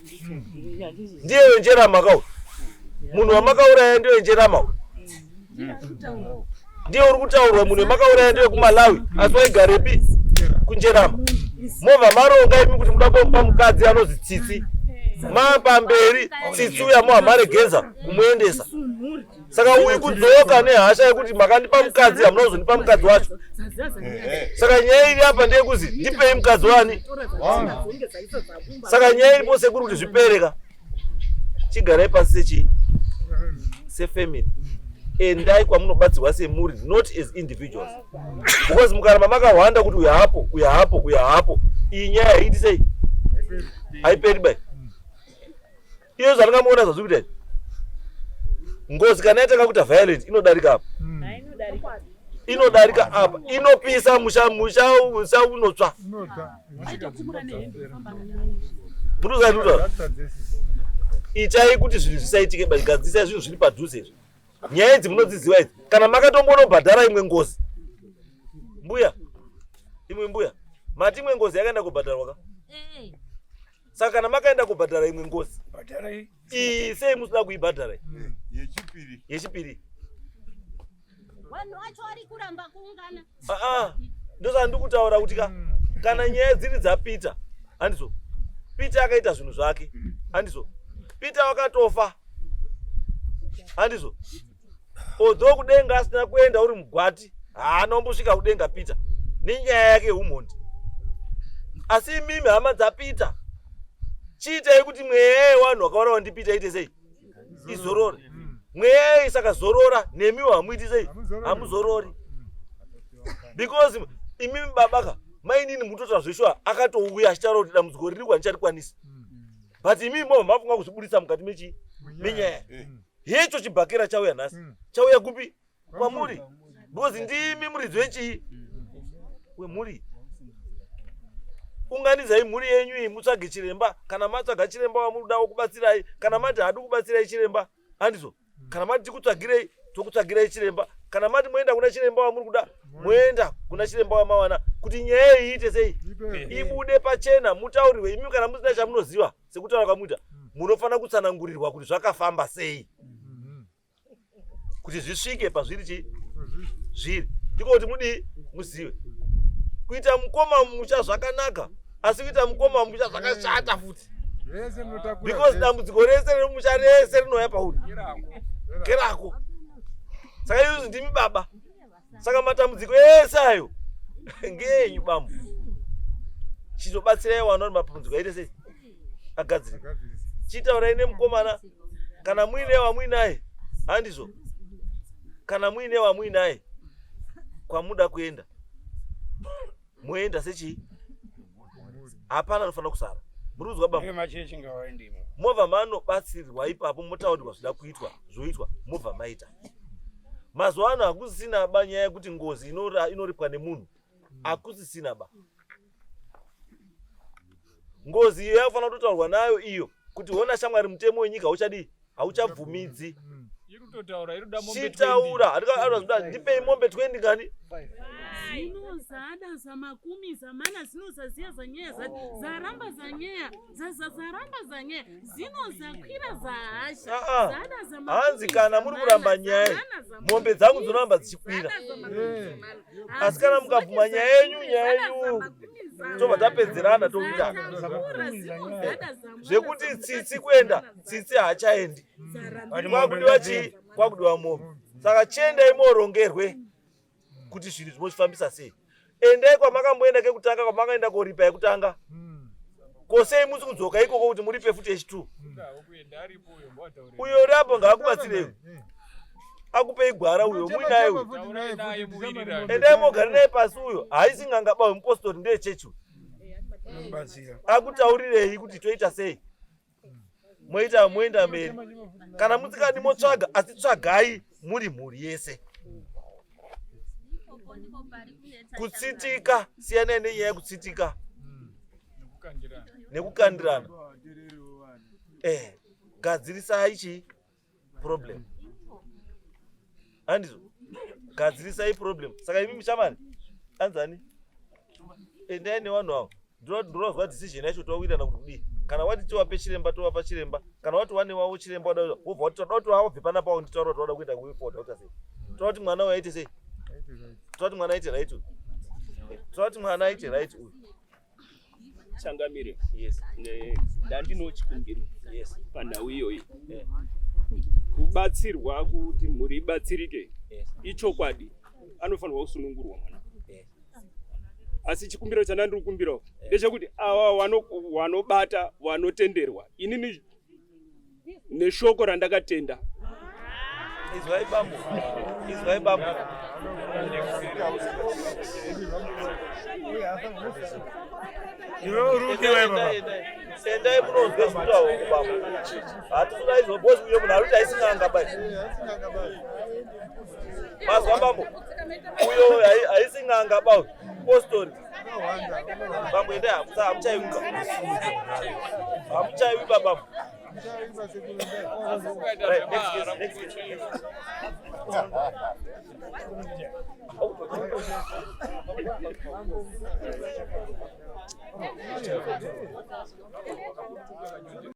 [SPEAKER 4] Ndiye wenjerama kau. Munhu wamakauraya ndiye wenjerama uyu. Ndiye uri kutaurwa munhu wamakauraya ndiye kuMalawi asi waigarepi kunjerama. Movha maronga imi kuti muda kumupa mukadzi anozi Tsitsi. Mapamberi Tsitsi uya moha maregedza kumuendesa. Saka uyu kudzoka nehasha yekuti makandipa mukadzi hamuna kuzondipa mukadzi wacho. Saka nyaya iri apa ndeyekuzi ndipei mukadzi wani. Saka nyaya iripo sekuru kuti zvipereka. Chigarai pasi sechii? Sefamily. Endai kwamunobatsirwa semhuri not as individuals. Because mukaramba makahwanda kuti uyu hapo, uyu hapo, uyu hapo. Iyi nyaya haiiti sei? Haiperi bai. Iyo zvandingamuona zvazviri kuita izvi. Ngozi kana yatanga kuita violent inodarika apa. Inodarika apa. Inopisa musha musha musha unotsva.
[SPEAKER 9] Unotsva.
[SPEAKER 4] Munoziva ndikutaura?
[SPEAKER 9] Dzatsa dzese.
[SPEAKER 4] Itai kuti zvinhu zvisaitike but gadzisai zvinhu zviri padhuze izvi. Nyaya idzi munodziziva idzi. Kana makatombonobhadhara imwe ngozi. Mbuya. Imwe mbuya. Mati imwe ngozi yakaenda kubhadharwa ka? Saka kana makaenda kubhadhara imwe ngozi.
[SPEAKER 6] Bhadharai.
[SPEAKER 4] Iyi sei musina kuibhadhara? iyi?
[SPEAKER 7] Yechipiri.
[SPEAKER 4] Yechipiri.
[SPEAKER 8] Vanhu vacho vari kuramba kuungana.
[SPEAKER 4] Ah ah. Ndosaka ndikutaura kuti ka kana nyaya dziri dzaPeter, handizvo? Peter akaita zvinhu zvake, handizvo? Peter wakatofa. Handizvo? Although kudenga asina kuenda uri mugwati, haana kumbosvika kudenga Peter nenyaya yake yeumhondi. Asi imimi hama dzaPeter, chiitai kuti mweya yevanhu vakaurawa ndiPeter iite sei? Izorore. Mweya iyi sakazorora nemiwo hamuiti sei?
[SPEAKER 9] Hamuzorori.
[SPEAKER 4] Hamuzorori. Because imimi baba ka mainini mutotaura zveshuwa akatouya achitaura kuti dambudziko riri kwandichatikwanisi. But imimi mobva mafunga kuzvibudisa mukati mechi menyaya. Hecho chibhakera chauya nhasi. Chauya kupi? Kwamuri. Because ndimi muridzi wechii? Wemhuri. Unganidzai mhuri yenyu iyi mutsvage chiremba. Kana matsvaga chiremba wamunoda kubatsirai, kana mati haadi kubatsirai chiremba, handizvo? Kana mati tikutsvagirei, tokutsvagirai chiremba. Kana mati moenda kuna chiremba wamuri kuda, moenda kuna chiremba wamawana kuti nyaya iyi iite sei? Ibude pachena, mutaurirwe. Imi kana musina chamunoziva sekutaura kwamuita, munofanira kutsanangurirwa kuti zvakafamba sei. Kuti zvisvike pazviri chii? Zviri. Ndiko kuti mudii? Muzive. Kuita mukoma musha zvakanaka, asi kuita mukoma musha zvakashata futi. Because dambudziko rese remusha rese rinouya pauri kerako. Saka izvozvi ndimi baba, saka matambudziko ese ayo ngeenyu bambo. Chitobatsirai wana kuti matambudziko aite sei agadzirike. Chitaurai nemukomana kana muine wamuinaye, handizvo? Kana muine wamuinaye kwamuda kuenda, moenda sechii, hapana anofanira kusara. Muri kuzwa baba? Mobva manobatsirwa ipapo, motaurirwa zvida kuitwa, zvoitwa, mobva maita. Mazuva ano hakusisina ba nyaya yekuti ngozi inoripwa nemunhu, hakusisina ba. Ngozi iyo yakufanira kutotaurwa nayo iyo kuti hona shamwari, mutemo wenyika hauchadii, hauchabvumidzi. Chitaura, ndipei mombe 20 kani.
[SPEAKER 3] Zinozada zamakumi zamana zinozaziya zanyeya zaramba zanyeya zaramba zanyeya zinozakwira zahasha.
[SPEAKER 4] Hanzi kana muri kuramba nyaya, mombe dzangu dzinoramba dzichikwira, asi kana mukabvuma nyaya yenyu, nyaya yenyu tobva tapedzerana, toita zvekuti tsitsi kuenda, tsitsi haachaendi. Kwakudiwa chii? Kwakudiwa mombe. Saka chiendai morongerwe kuti zvinhu zvimochifambisa sei. Endai kwamakamboenda kekutanga, kwamakaenda koripa yekutanga. Kosei musi kudzoka ikoko kuti muripe futi yechi2? Uyo uri apo ngaakubatsirei, akupei gwara uyo muinaye uyo. Endai mogara naye pasi. Uyo haisi n'anga ba, mupostori ndeyechechi uyo. Akutaurirei kuti toita sei, moita, moenda mberi. Kana musikadi motsvaga, asi tsvagai muri mhuri yese. Kutsitika, siyanai nenyaya yekutsitika nekukandirana. Gadzirisai chi problem, handizvo? Gadzirisai problem. Saka imi mushamani anzani, endai nevanhu avo. Ndinozwa decision yacho, towirirana kuti kudii. Kana wati tiwape chiremba, tovapa chiremba. Kana wati wane wavo chiremba, wada wobva wati toda kuti wabve panapa, wanditaura kuti wada kuenda kuFord, waita sei? Toda kuti mwana uyu aite sei? Toda kuti mwana aite right uyu. Toda kuti mwana aite right uyu.
[SPEAKER 5] Changamire.
[SPEAKER 4] Yes.
[SPEAKER 5] Ndandinochikumbiro panhau iyoyi, kubatsirwa kuti mhuri ibatsirike. Ichokwadi, anofanirwa kusunungurwa mwana, asi chikumbiro chandandiri kukumbirawo ndechekuti ava vanobata vanotenderwa, inini neshoko randakatenda.
[SPEAKER 4] Izwai bambo, izwai bambo.
[SPEAKER 6] Iwe uri kudiwa baba.
[SPEAKER 4] Endai munonzwe zvitauro bambo. Hatikuda izvo bosi. Uyo munhu ari kuti haisi n'anga bai. Mazwa bambo? Uyo haisi n'anga ba, postori. Bambo, endai. Hamuchaiwiba, hamuchaiwiba bambo. Right, next case, next case, next case.